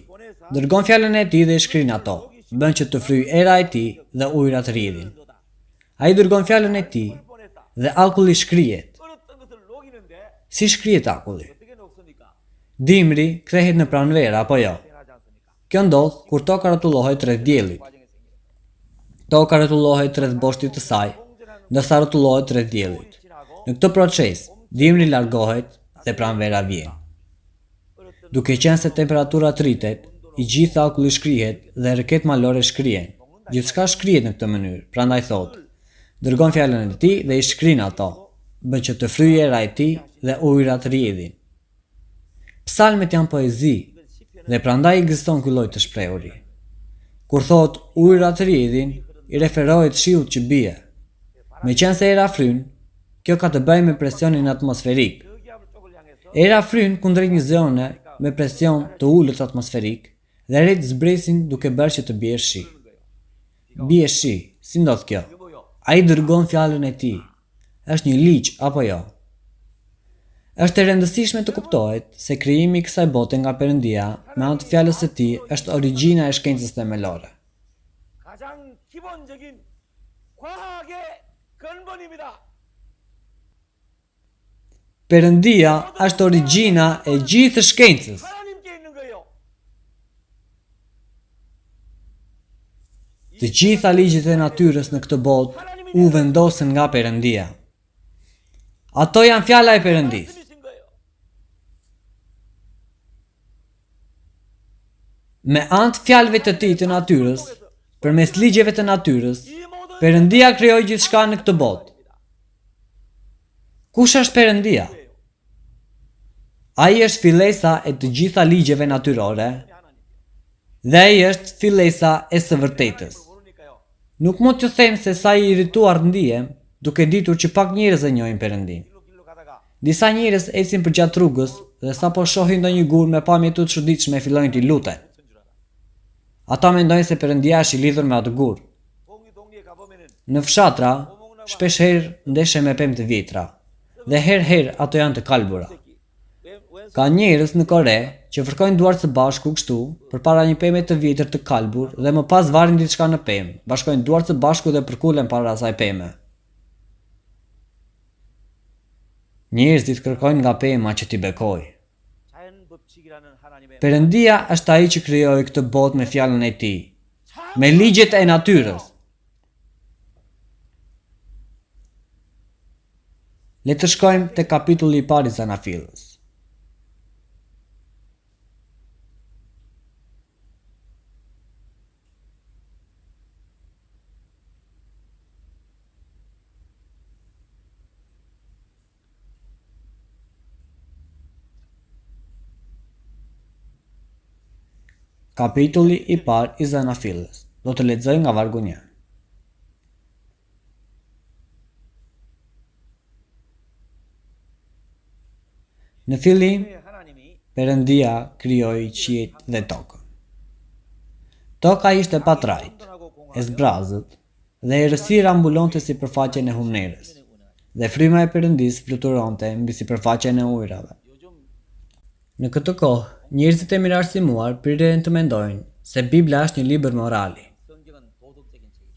Dërgon fjalën e tij dhe i shkrin ato, bën që të fryjë era e tij dhe ujërat rrjedhin. Ai dërgon fjalën e tij dhe akulli shkrihet. Si shkrihet akulli? Dimri kthehet në pranverë apo jo? Kjo ndodh kur Toka rrotullohet rreth Diellit. Toka rrotullohet rreth boshtit të saj, ndërsa rrotullohet rreth Diellit. Në këtë proces, dimri largohet dhe pranvera vjen. Duke qenë se temperaturat rritet, i gjithë akulli shkrihet dhe rrëketë malore shkrihen. Gjithçka shkrihet në këtë mënyrë, prandaj thotë, Dërgon fjalën e tij dhe i shkrin ato, bën që të fryjë era e tij dhe ujërat rrjedhin. Psalmet janë poezi dhe prandaj ekziston ky lloj të shprehuri. Kur thotë ujërat rrjedhin, i referohet shiut që bie. Meqenëse era fryn, kjo ka të bëjë me presionin atmosferik. Era fryn kundrejt një zone me presion të ulët atmosferik dhe retë zbresin duke bërë që të bjerë shi. Bie shi, si ndodh kjo? Ai dërgon fjalën e tij, Është një ligj, apo jo? Është e rëndësishme të kuptohet se krijimi i kësaj bote nga Perëndia me anë të fjalës së Tij është origjina e shkencës themelore. Perëndia është origjina e gjithë shkencës. Të gjitha ligjet e natyrës në këtë botë u vendosën nga Perëndia. Ato janë fjala e Perëndisë. Me anë të fjalëve të tij të natyrës, përmes ligjeve të natyrës, Perëndia krijoi gjithçka në këtë botë. Kush është Perëndia? Ai është fillesa e të gjitha ligjeve natyrore dhe ai është fillesa e së vërtetës. Nuk mund t'ju them se sa i irrituar ndihem duke ditur që pak njerëz e njohin Perëndinë. Disa njerëz ecin përgjatë rrugës dhe sapo shohin ndonjë gur me pamje të çuditshme fillojnë t'i luten. Ata mendojnë se Perëndia është i lidhur me atë gur. Në fshatra, shpeshherë ndeshem me pemë të vjetra dhe herë-herë ato janë të kalbura. Ka njerëz në Kore që fërkojnë duart së bashku kështu përpara një peme të vjetër të kalbur dhe më pas varin diçka në pemë, bashkojnë duart së bashku dhe përkulen para asaj peme. Njerëzit kërkojnë nga pema që t'i bekojë. Perëndia është ai që krijoi këtë botë me fjalën e tij, me ligjet e natyrës. Le të shkojmë te kapitulli i parë i Zanafillës. Kapitulli i parë i Zanafillës. Do të lexoj nga vargu 1. Në fillim, Perëndia krijoi qiejt dhe tokën. Toka ishte pa trajtë, e zbrazët. Dhe errësira mbulonte sipërfaqen e humnerës, dhe fryma e Perëndisë fluturonte mbi sipërfaqen e ujërave. Në këtë kohë, njerëzit e mirëarsimuar priren të mendojnë se Bibla është një libër morali.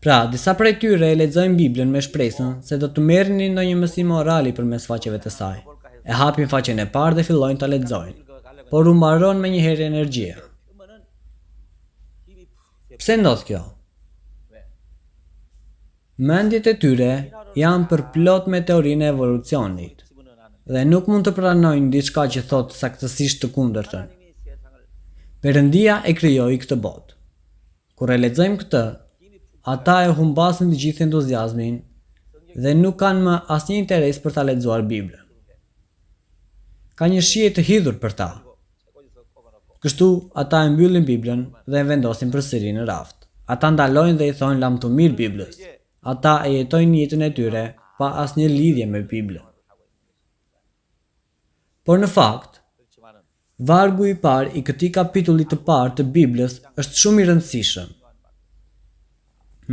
Pra, disa prej tyre e lexojnë Biblën me shpresën se do të merrnin ndonjë mësim morali përmes faqeve të saj. E hapin faqen e parë dhe fillojnë ta lexojnë, por u mbaron menjëherë energjia. Pse ndodh kjo? Mendjet e tyre janë përplot me teorinë e evolucionit dhe nuk mund të pranojnë diçka që thotë saktësisht të kundërtën. Perëndia e krijoi këtë botë. Kur e lexojmë këtë, ata e humbasin të gjithë entuziazmin dhe nuk kanë më asnjë interes për ta lexuar Biblën. Ka një shije të hidhur për ta. Kështu, ata e mbyllin Biblën dhe e vendosin përsëri në raft. Ata ndalojnë dhe i thonë lamtumirë Biblës. Ata e jetojnë jetën e tyre pa asnjë lidhje me Biblën. Por në fakt, vargu i parë i këtij kapitulli të parë të Biblës është shumë i rëndësishëm.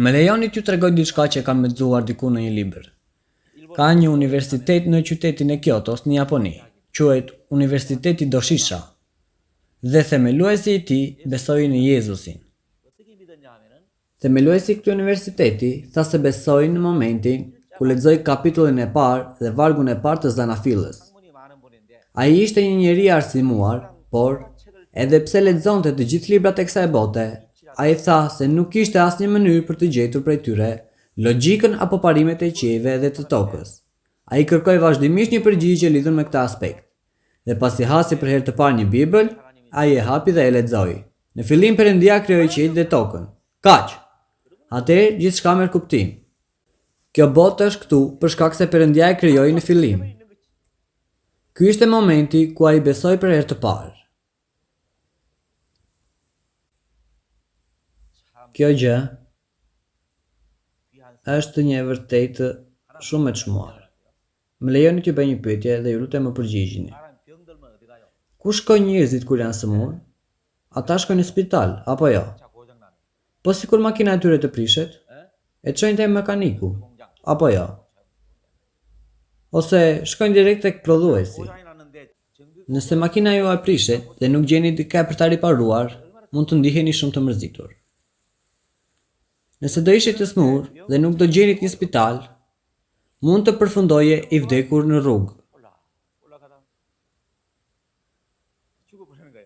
Më lejoni t'ju tregoj diçka që e kam lexuar diku në një libër. Ka një universitet në qytetin e Kyotos në Japoni, quhet Universiteti Doshisha, dhe themeluesi i tij besoi në Jezusin. Themeluesi i këtij universiteti tha se besoi në momentin kur lexoi kapitullin e parë dhe vargun e parë të Zanafillës. Ai ishte një njeri i arsimuar, por, edhe pse lexonte të gjithë librat e kësaj bote, ai tha se nuk kishte asnjë mënyrë për të gjetur prej tyre logjikën apo parimet e qiejve dhe të tokës. Ai kërkoi vazhdimisht një përgjigje lidhur me këtë aspekt. Dhe pasi hasi për herë të parë një Bibël, ai e hapi dhe e lexoi. Në fillim Perëndia krijoi qiejt dhe tokën. Kaq! Atëherë gjithçka merr kuptim. Kjo botë është këtu për shkak se Perëndia e krijoi në fillim. Ky ishte momenti ku ai besoi për herë të parë. Kjo gjë është një e vërtetë shumë e çmuar. Më lejoni t'ju bëj një pyetje dhe ju lutem më përgjigjini. Ku shkojnë njerëzit kur janë sëmurë? Ata shkojnë në spital, apo jo? Po sikur makina e tyre të prishet? E çojnë te mekaniku, apo jo? Ose shkojnë direkt tek prodhuesi. Nëse makina juaj prishet dhe nuk gjeni dikë për ta riparuar, mund të ndiheni shumë të mërzitur. Nëse do ishit të sëmurë dhe nuk do gjenit një spital, mund të përfundoje i vdekur në rrugë.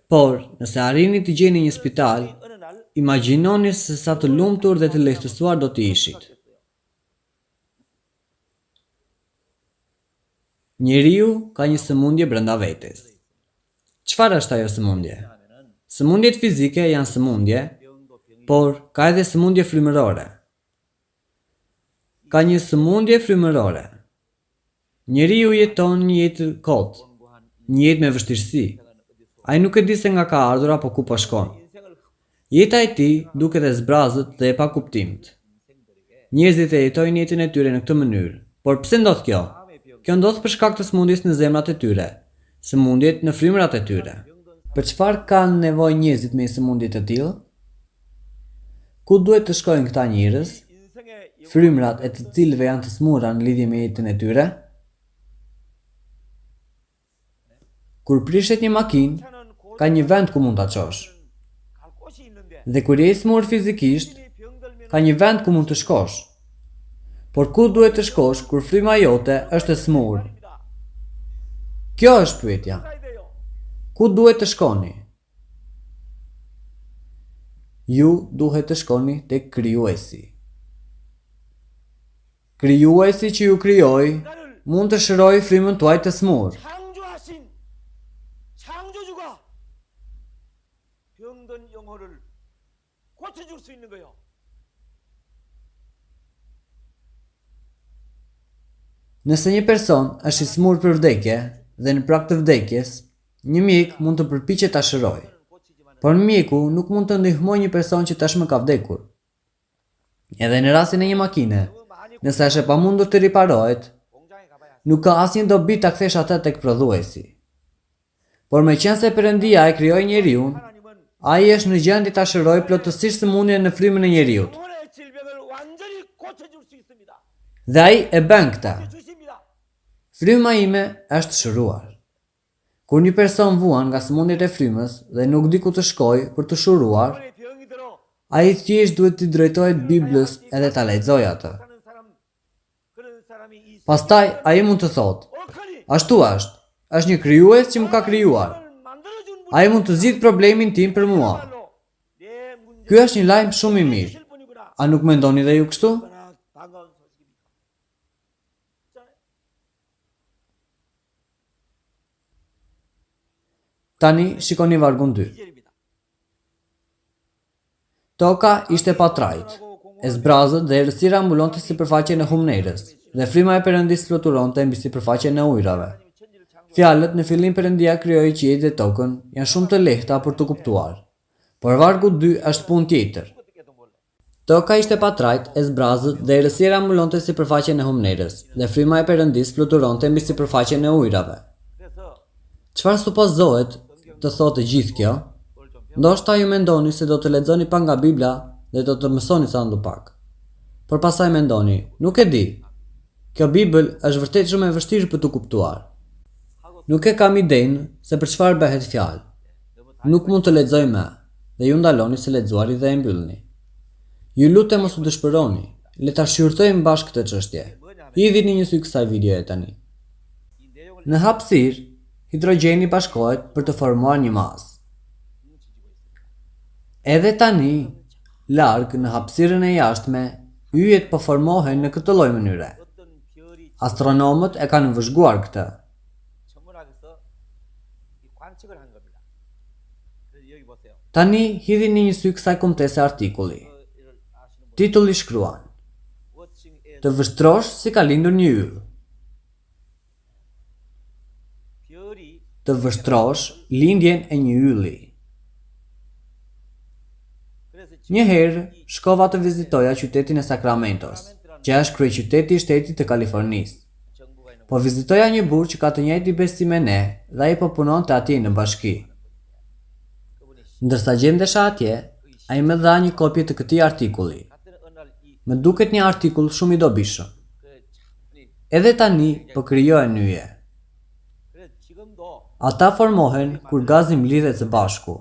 Por, nëse arrini të gjeni një spital, imagjinoni se sa të lumtur dhe të lehtësuar do të ishit. Njeriu ka një sëmundje brenda vetes. Çfarë është ajo sëmundje? Sëmundjet fizike janë sëmundje, por ka edhe sëmundje frymërore. Ka një sëmundje frymërore. Njeriu jeton një jetë të kotë, një jetë me vështirësi. Ai nuk e di se nga ka ardhur apo ku po shkon. Jeta e tij duket e zbrazët dhe e pakuptimtë. Njerëzit e jetojnë jetën e tyre në këtë mënyrë. Por pse ndodh kjo? Kjo ndodh për shkak të sëmundjes në zemrat e tyre, sëmundjet në frymërat e tyre. Për çfarë kanë nevojë njerëzit me një sëmundje të tillë? Ku duhet të shkojnë këta njerëz, frymërat e të cilëve janë të sëmura në lidhje me jetën e tyre? Kur prishet një makinë, ka një vend ku mund ta çosh. Dhe kur je i sëmurë fizikisht, ka një vend ku mund të shkosh. Por ku duhet të shkosh kur fryma jote është e sëmurë? Kjo është pyetja. Ku duhet të shkoni? Ju duhet të shkoni tek Krijuesi. Krijuesi që ju krijoi mund të shërojë frymën tuaj të sëmurë. Nëse një person është i sëmurë për vdekje dhe në prag të vdekjes, një mjek mund të përpiqet ta shërojë. Por mjeku nuk mund të ndihmojë një person që tashmë ka vdekur. Edhe në rastin e një makine, nëse është e pamundur të riparohet, nuk ka asnjë dobi ta kthesh atë tek prodhuesi. Por meqenëse Perëndia e krijoi njeriun, ai është në gjendje ta shërojë plotësisht sëmundjen në frymën e njeriut. Dhe ai e bën këtë. Fryma ime është shëruar. Kur një person vuan nga sëmundjet e frymës dhe nuk di ku të shkojë për t'u shëruar, ai thjesht duhet t'i drejtohet Biblës edhe ta lexojë atë. Pastaj ai mund të thotë, Ashtu është, është një krijues që më ka krijuar. Ai mund të zgjidhë problemin tim për mua. Ky është një lajm shumë i mirë. A nuk mendoni dhe ju kështu? Tani shikoni vargun 2. Toka ishte pa trajtë, e zbrazët dhe errësira mbulonte sipërfaqen e humnerës, dhe fryma e Perëndisë fluturonte mbi sipërfaqen e ujërave. Fjalët në fillim Perëndia krijoi qiejt dhe tokën janë shumë të lehta për t'u kuptuar. Por vargu 2 është punë tjetër. Toka ishte pa trajtë, e zbrazët dhe errësira mbulonte sipërfaqen e humnerës, dhe fryma e Perëndisë fluturonte mbi sipërfaqen e ujërave. Çfarë supozohet të thotë e gjithë kjo? Ndoshta ju mendoni se do të lexoni pak nga Bibla dhe do të mësoni sandopak. Por pastaj mendoni, nuk e di. Kjo Bibël është vërtet shumë e vështirë për t'u kuptuar. Nuk e kam idenë se për çfarë bëhet fjalë. Nuk mund të lexoj më, dhe ju ndaloni së lexuari dhe e mbyllni. Ju lutem mos u dëshpëroni, le ta shqyrtojmë bashkë këtë çështje. Hidhini një sy kësaj videoje tani. Në hapësirë, hidrogjeni bashkohet për të formuar një masë. Edhe tani, larg në hapësirën e jashtme, yjet po formohen në këtë lloj mënyre. Astronomët e kanë vëzhguar këtë. Tani hidhini një sy kësaj kumtese artikulli. Titulli shkruan: Të vështrosh si ka lindur një yll. Të vështrosh lindjen e një ylli. Një herë shkova të vizitoja qytetin e Sacramentos, që është kryeqyteti i shtetit të Kalifornisë. Po vizitoja një burrë që ka të njëjtin besim me ne dhe ai po punonte atje në bashki. Ndërsa gjendesha atje, ai më dha një kopje të këtij artikulli. Më duket një artikull shumë i dobishëm. Edhe tani po krijohen yje. Ata formohen kur gazi mblidhet së bashku.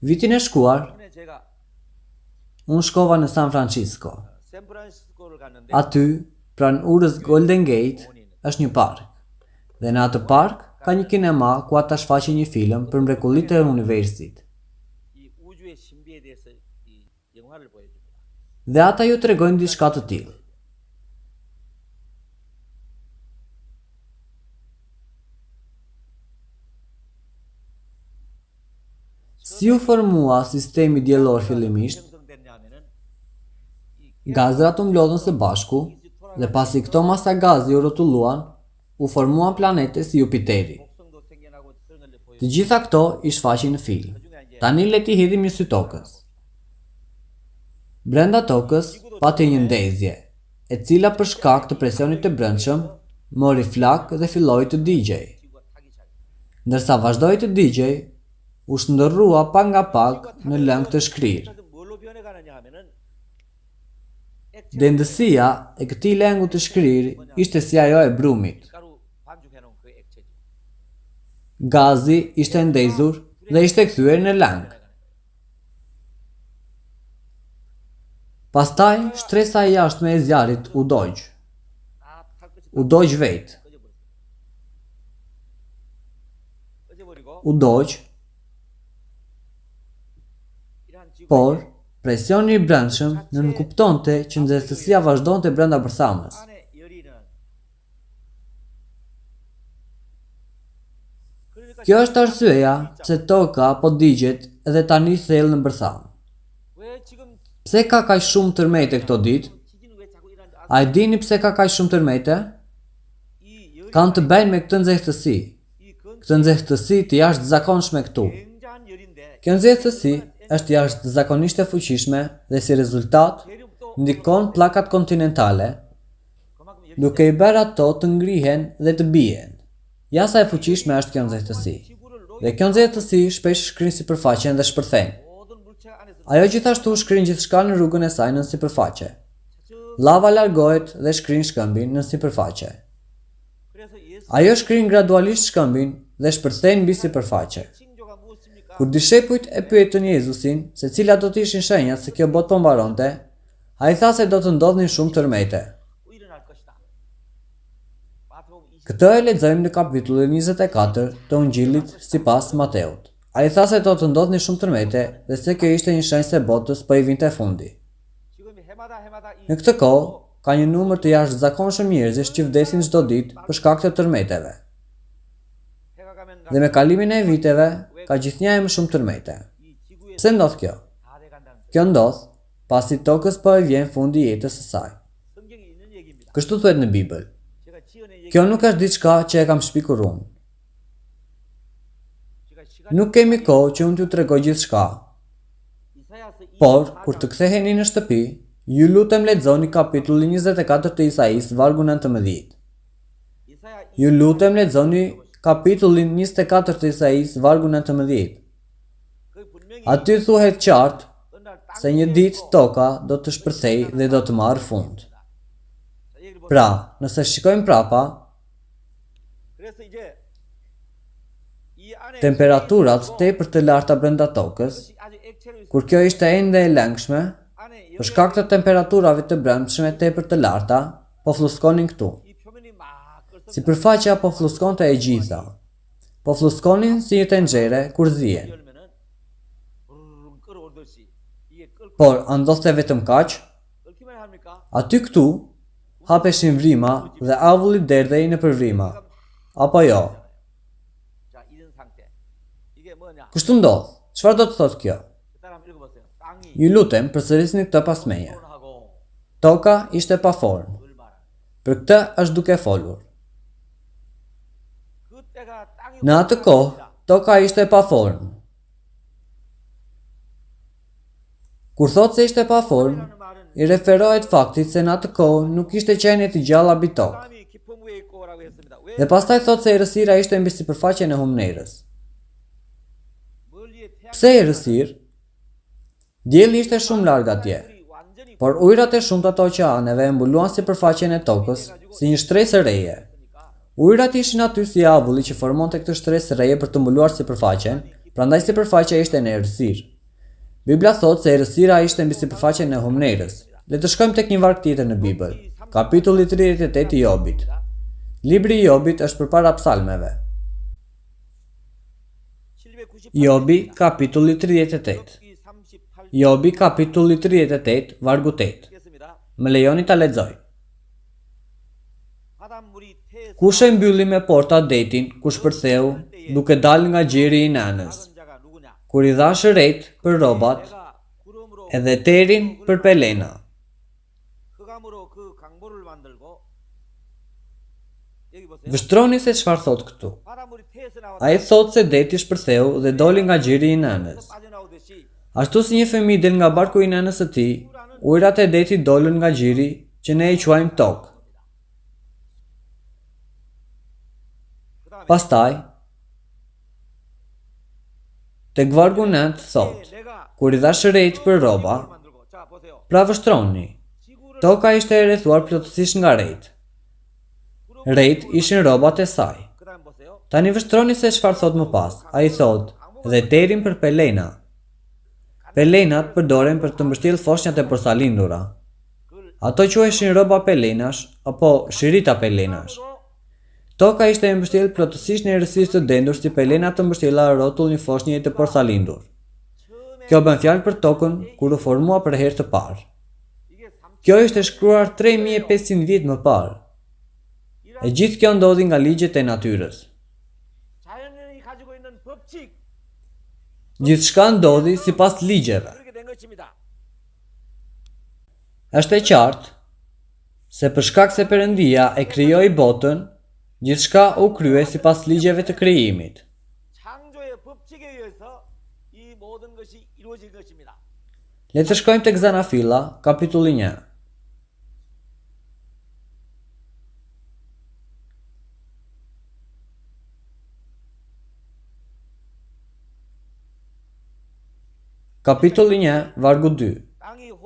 Vitin e shkuar, Unë shkova në San Francisco. Aty, pranë urës Golden Gate, është një park. Dhe në atë park ka një kinema ku ata shfaqin një film për mrekullitë e universit. Dhe ata ju tregojnë diçka të tillë. Si u formua sistemi diellor fillimisht? Gazrat u mblodhën së bashku dhe pasi këto masa gazi u rrotulluan, u formuan planete si Jupiteri. Të gjitha këto i shfaqin në film. Tani le t'i hedhim një sy Tokës. Brenda Tokës pati një ndezje, e cila për shkak të presionit të brendshëm mori flakë dhe filloi të digjej. Ndërsa vazhdoi të digjej, u shndërrua pak nga pak në lëng të shkrirë. Dendësia e këtij lëngu të shkrirë ishte si ajo e brumit. Gazi ishte ndezur dhe ishte kthyer në lëng. Pastaj shtresa e jashtme e zjarrit u dogj. U dogj vetë. U dogj. Por, presioni i brendshëm nënkuptonte që nxehtësia vazhdonte brenda bërthamës. Kjo është arsyeja pse Toka po digjet edhe tani thellë në bërthamë. Pse ka kaq shumë tërmete këto ditë? A e dini pse ka kaq shumë tërmete? Kanë të bëjnë me këtë nxehtësi. Këtë nxehtësi të jashtëzakonshme këtu. Kjo nxehtësi është jashtëzakonisht e fuqishme dhe si rezultat ndikon pllakat kontinentale, duke i bërë ato të ngrihen dhe të bien. Ja sa e fuqishme është kjo nxehtësi. Dhe kjo nxehtësi shpesh shkrin sipërfaqen dhe shpërthen. Ajo gjithashtu shkrin gjithçka në rrugën e saj nën sipërfaqe. Llava largohet dhe shkrin shkëmbin në sipërfaqe. Ajo shkrin gradualisht shkëmbin dhe shpërthen mbi sipërfaqe. Kur dishepujt e pyetën Jezusin se cilat do të ishin shenjat se kjo botë po mbaronte, ai tha se do të ndodhnin shumë tërmete. Këtë e lexojmë në kapitullin 24 të Ungjillit sipas Mateut. Ai tha se do të ndodhnin shumë tërmete dhe se kjo ishte një shenjë se botës po i vinte fundi. Në këtë kohë, ka një numër të jashtëzakonshëm njerëzish që vdesin çdo ditë për shkak të tërmeteve. Dhe me kalimin e viteve, ka gjithnjë e më shumë tërmete. Pse ndodh kjo? Kjo ndodh pasi tokës po i vjen fundi i jetës së saj. Kështu thuhet në Bibël. Kjo nuk është diçka që e kam shpikur unë. Nuk kemi kohë që unë t'ju tregoj gjithçka. Por, kur të ktheheni në shtëpi, ju lutem lexoni kapitullin 24 të Isaisë, vargu 19. Ju lutem lexoni kapitullin 24 të Isaisë, vargu 19. Aty thuhet qartë se një ditë toka do të shpërthejë dhe do të marrë fund. Pra, nëse shikojmë prapa, Temperaturat tepër të larta brenda tokës, kur kjo ishte ende e lëngshme, për shkak të temperaturave të brendshme tepër të larta, po flluskonin këtu. Sipërfaqja po flluskonte e gjitha. Po flluskonin si një tenxhere kur zien. Por, a ndodhte vetëm kaq? Aty këtu, hapeshin vrima dhe avulli derdhej nëpër vrima. Apo jo? Kështu ndodh. Çfarë do të thotë kjo? Ju lutem, përsërisni këtë pas meje. Toka ishte pa formë. Për këtë është duke folur. Në atë kohë, toka ishte pa formë. Kur thotë se ishte pa formë, i referohet faktit se në atë kohë nuk kishte qenie të gjalla mbi tokë. Dhe pastaj thotë se errësira ishte mbi sipërfaqen e humnerës. Pse errësirë? Dielli ishte shumë larg atje, por ujërat e shumta të oqeaneve e mbuluan sipërfaqen e tokës si një shtresë reje. Ujërat ishin aty si avulli që formonte këtë shtresë reje për të mbuluar sipërfaqen, prandaj sipërfaqja ishte në errësirë. Bibla thotë se errësira ishte mbi sipërfaqen e humnerës. Le të shkojmë tek një varg tjetër në Bibël, kapitulli 38 i Jobit. Libri i Jobit është përpara Psalmeve. Jobi, kapitulli 38. Jobi, kapitulli 38, vargu 8. Më lejoni ta lexoj. Kush e mbylli me porta detin kur shpërtheu duke dalë nga gjiri i nënës, kur i dhashë retë për rrobat edhe terrin për pelena. Vështroni se çfarë thotë këtu. Ai thotë se deti shpërtheu dhe doli nga gjiri i nënës. Ashtu si një fëmijë del nga barku i nënës së tij, ujërat e detit dolën nga gjiri që ne e quajmë tokë. Pastaj, tek vargu 9 thotë, kur i dhashë retë për rroba, pra vështroni, toka ishte e rrethuar plotësisht nga retë. Retë ishin rrobat e saj. Tani vështroni se çfarë thotë më pas. Ai thotë, dhe terrin për pelena. Pelenat përdoren për të mbështjellë foshnjat e porsalindura. Ato quheshin rroba pelenash apo shirita pelenash. Toka ishte e mbështjellë plotësisht në errësirë të dendur si pelena të mbështjella rrotull një foshnjeje të porsalindur. Kjo bën fjalë për tokën kur u formua për herë të parë. Kjo ishte shkruar 3500 vjet më parë. E gjithë kjo ndodhi nga ligjet e natyrës. Gjithçka ndodhi sipas ligjeve. Është e qartë se për shkak se Perëndia e krijoi botën, gjithçka u krye sipas ligjeve të krijimit. Le të shkojmë tek Zanafilla, kapitulli 1. Kapitulli 1, vargu 2.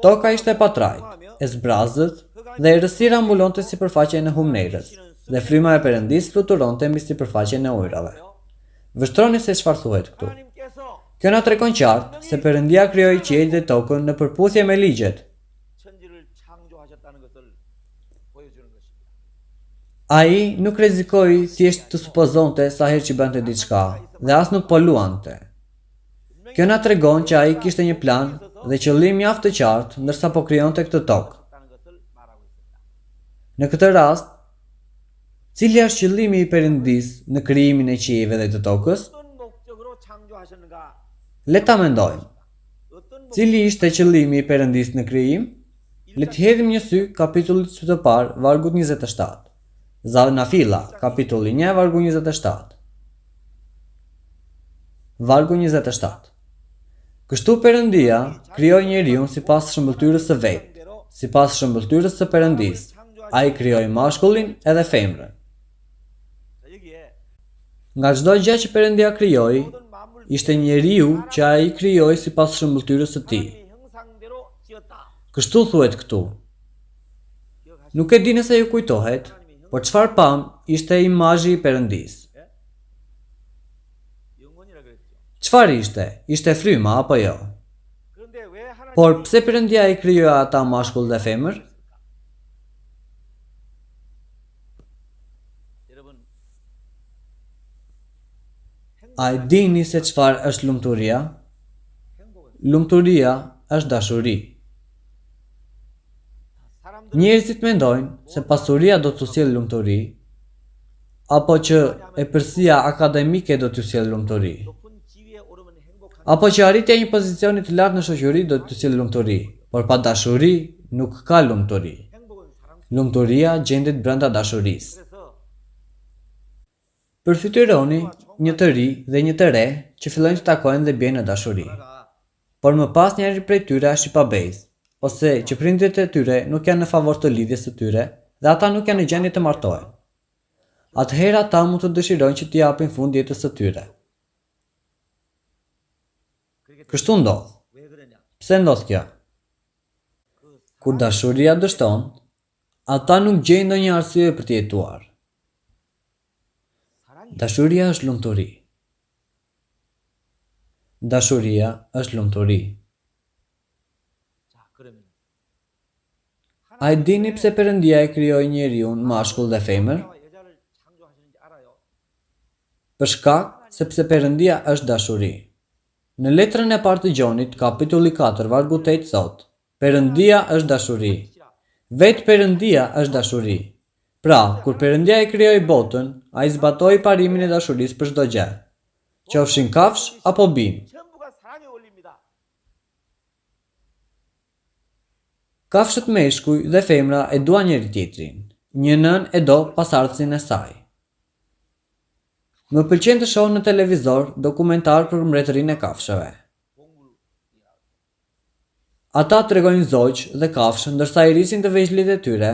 Toka ishte e patrajtë, e zbrazët dhe errësira mbulonte sipërfaqen e humnerës dhe fryma e Perëndisë fluturonte mbi sipërfaqen e ujërave. Vështroni se çfarë thuhet këtu. Kjo na tregon qartë se Perëndia krijoi qiejt dhe tokën në përputhje me ligjet. Ai nuk rrezikoi thjesht të supozonte sa herë që bënte diçka dhe as nuk po luante. Kjo na tregon që ai kishte një plan dhe qëllim mjaft të qartë ndërsa po krijonte këtë tokë. Në këtë rast, cili është qëllimi i Perëndisë në krijimin e qiejve dhe të tokës? Le ta mendojmë. Cili ishte qëllimi i Perëndisë në krijim? Le t'i hedhim një sy kapitullit të parë, vargut 27. Zanafilla, kapitulli 1, vargu 27. Vargu 27. Kështu Perëndia krijoi njeriun sipas shëmbëlltyrës së vet, sipas shëmbëlltyrës së Perëndisë, ai krijoi mashkullin edhe femrën. Nga çdo gjë që Perëndia krijoi, ishte njeriu që ai krijoi sipas shëmbëlltyrës së tij. Kështu thuhet këtu. Nuk e di nëse ju kujtohet, por çfarë pamë ishte imazhi i Perëndisë. Çfarë ishte? Ishte fryma apo jo? Por pse Perëndia i krijoi ata mashkull dhe femër? A e dini se çfarë është lumturia? Lumturia është dashuri. Njerëzit mendojnë se pasuria do t'u sjellë lumturi, apo që epërsia akademike do t'ju sjellë lumturi, apo që arritja e një pozicioni të lartë në shoqëri do t'ju sjellë lumturi, por pa dashuri nuk ka lumturi. Lumturia gjendet brenda dashurisë. Përfytyroni një të ri dhe një të re që fillojnë të takohen dhe bien në dashuri. Por më pas njëri prej tyre është i pabesë, ose që prindërit e tyre nuk janë në favor të lidhjes së tyre dhe ata nuk janë në gjendje të martohen. Atëherë ata mund të dëshirojnë që t'i japin fund jetës së tyre. Kështu ndodh. Pse ndodh kjo? Kur dashuria dështon, ata nuk gjejnë ndonjë arsye për të jetuar. Dashuria është lumturi. Dashuria është lumturi. A e dini pse Perëndia e krijoi njeriun mashkull dhe femër? Për shkak sepse Perëndia është dashuri. Në letrën e parë të Gjonit, kapitulli 4, vargu 8 thotë: Perëndia është dashuri. Vetë Perëndia është dashuri. Pra, kur Perëndia e krijoi botën, ai zbatoi parimin e dashurisë për çdo gjë, qofshin kafshë apo bimë. Kafshët meshkuj dhe femra e duan njëri-tjetrin. Një nënë e do pasardhësin e saj. Më pëlqen të shoh në televizor dokumentarë për mbretërinë e kafshëve. Ata tregojnë zogj dhe kafshë ndërsa i rrisin të vegjlit e tyre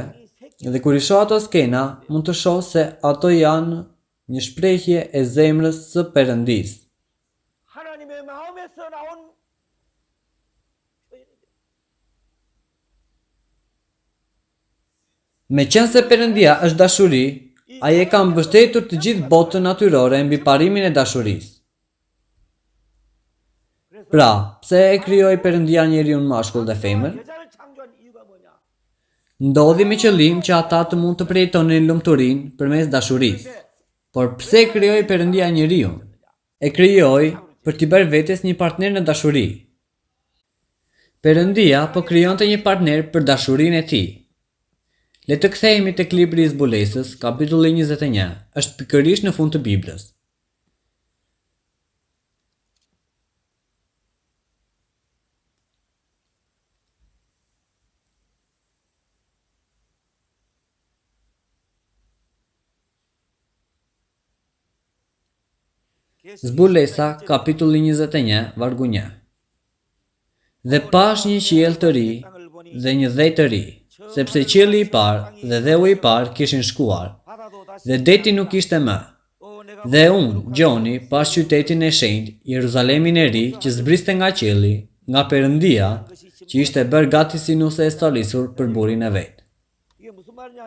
dhe kur i shoh ato skena, mund të shoh se ato janë një shprehje e zemrës së Perëndisë. Meqenëse Perëndia është dashuri, Ai e ka mbështetur të gjithë botën natyrore mbi parimin e dashurisë. Pra, pse e krijoi Perëndia njeriun mashkull dhe femër? Ndodhi me qëllim që ata të mund të përjetonin lumturinë përmes dashurisë. Por pse e krijoi Perëndia njeriun? E krijoi për t'i bërë vetes një partner në dashuri. Perëndia po krijonte një partner për dashurinë e tij. Le të kthehemi tek libri i Zbulesës, kapitulli 21, është pikërisht në fund të Biblës. Zbulesa, kapitulli 21, vargu 1. Dhe pashë një qiell të ri dhe një dhe të ri, sepse qielli i parë dhe dheu i parë kishin shkuar, dhe deti nuk ishte më. Dhe unë, Gjoni, pashë qytetin e shenjtë, Jeruzalemin e ri, që zbriste nga qielli, nga Perëndia, që ishte bërë gati si nuse e stolisur për burrin e vet.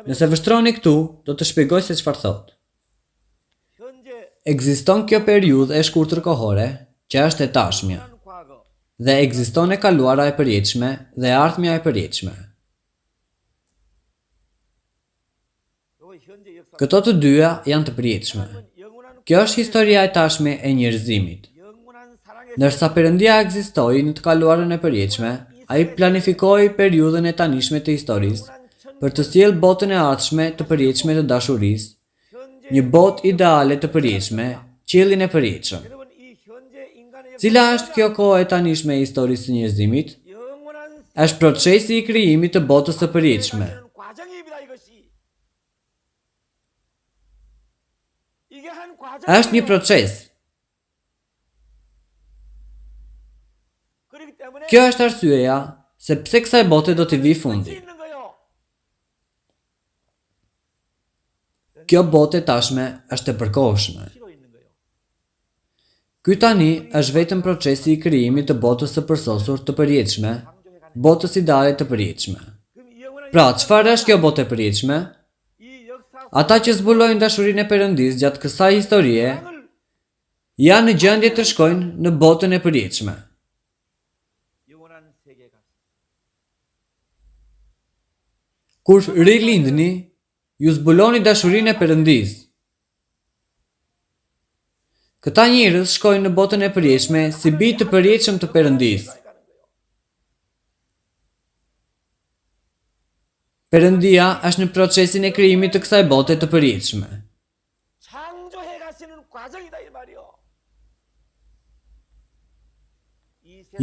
Nëse vështroni këtu, do të shpjegoj se çfarë thotë. Ekziston kjo periudhë e shkurtër kohore, që është e tashmja, dhe ekziston e kaluara e përjetshme dhe e ardhmja e përjetshme. Këto të dyja janë të përjetshme. Kjo është historia e tashme e njerëzimit. Ndërsa Perëndia ekzistoi në të kaluarën e përjetshme, ai planifikoi periudhën e tanishme të historisë për të sjellë botën e ardhshme të përjetshme të dashurisë, një botë ideale të përjetshme, qiellin e përjetshëm. Cila është kjo kohë e tanishme e historisë së njerëzimit? Është procesi i krijimit të botës së përjetshme. Është një proces. Kjo është arsyeja se pse kësaj bote do t'i vijë fundi. Kjo botë e tashme është e përkohshme. Ky tani është vetëm procesi i krijimit të botës së përsosur të përjetshme, botës ideale të përjetshme. Pra, çfarë është kjo botë e përjetshme? Ata që zbulojnë dashurinë e Perëndisë gjatë kësaj historie janë në gjendje të shkojnë në botën e përjetshme. Kur rilindni, ju zbuloni dashurinë e Perëndisë. Këta njerëz shkojnë në botën e përjetshme si bij të përjetshëm të Perëndisë. Perëndia është në procesin e krijimit të kësaj bote të përjetshme.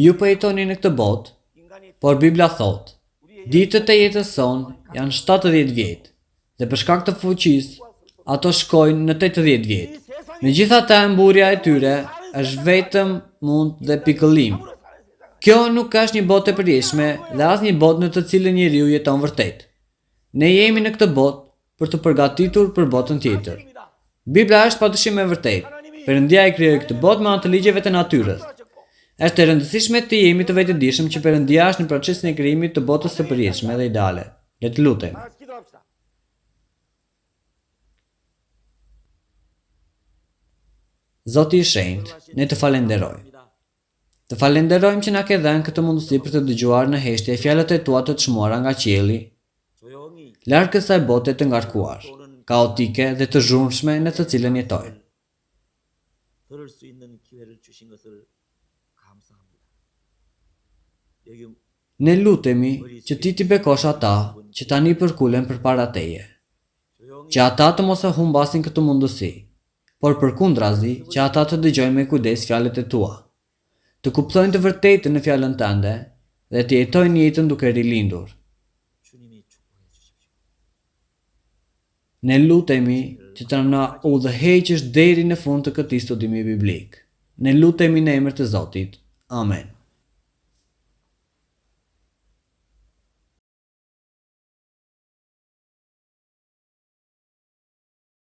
Ju po jetoni në këtë botë, por Bibla thotë, ditët e jetës sonë janë 70 vjet, dhe për shkak të fuqisë, ato shkojnë në 80 vjet. Megjithatë, mburrja e tyre është vetëm mund dhe pikëllim. Kjo nuk është një botë e përjetshme dhe as një botë në të cilën njeriu jeton vërtet. Ne jemi në këtë botë për t'u përgatitur për botën tjetër. Bibla është padyshim e vërtetë. Perëndia e krijoi këtë botë me anë të ligjeve të natyrës. Është e rëndësishme të jemi të vetëdijshëm që Perëndia është në procesin e krijimit të botës së përjetshme dhe ideale. Le të lutemi. Zoti i Shenjtë, ne të falenderojmë. Të falenderojmë që na ke dhënë këtë mundësi për të dëgjuar në heshtje fjalët e tua të çmuara nga qielli, larg kësaj bote të ngarkuar, kaotike dhe të zhurmshme në të cilën jetojmë. Ne lutemi që ti t'i bekosh ata që tani përkulen përpara teje, që ata të mos e humbasin këtë mundësi, por përkundrazi që ata të dëgjojnë me kujdes fjalët e tua, të kuptojnë të vërtetën në fjalën tënde dhe të jetojnë jetën duke rilindur. Ne lutemi që të na udhëheqësh deri në fund të këtij studimi biblik. Ne lutemi në emër të Zotit. Amen.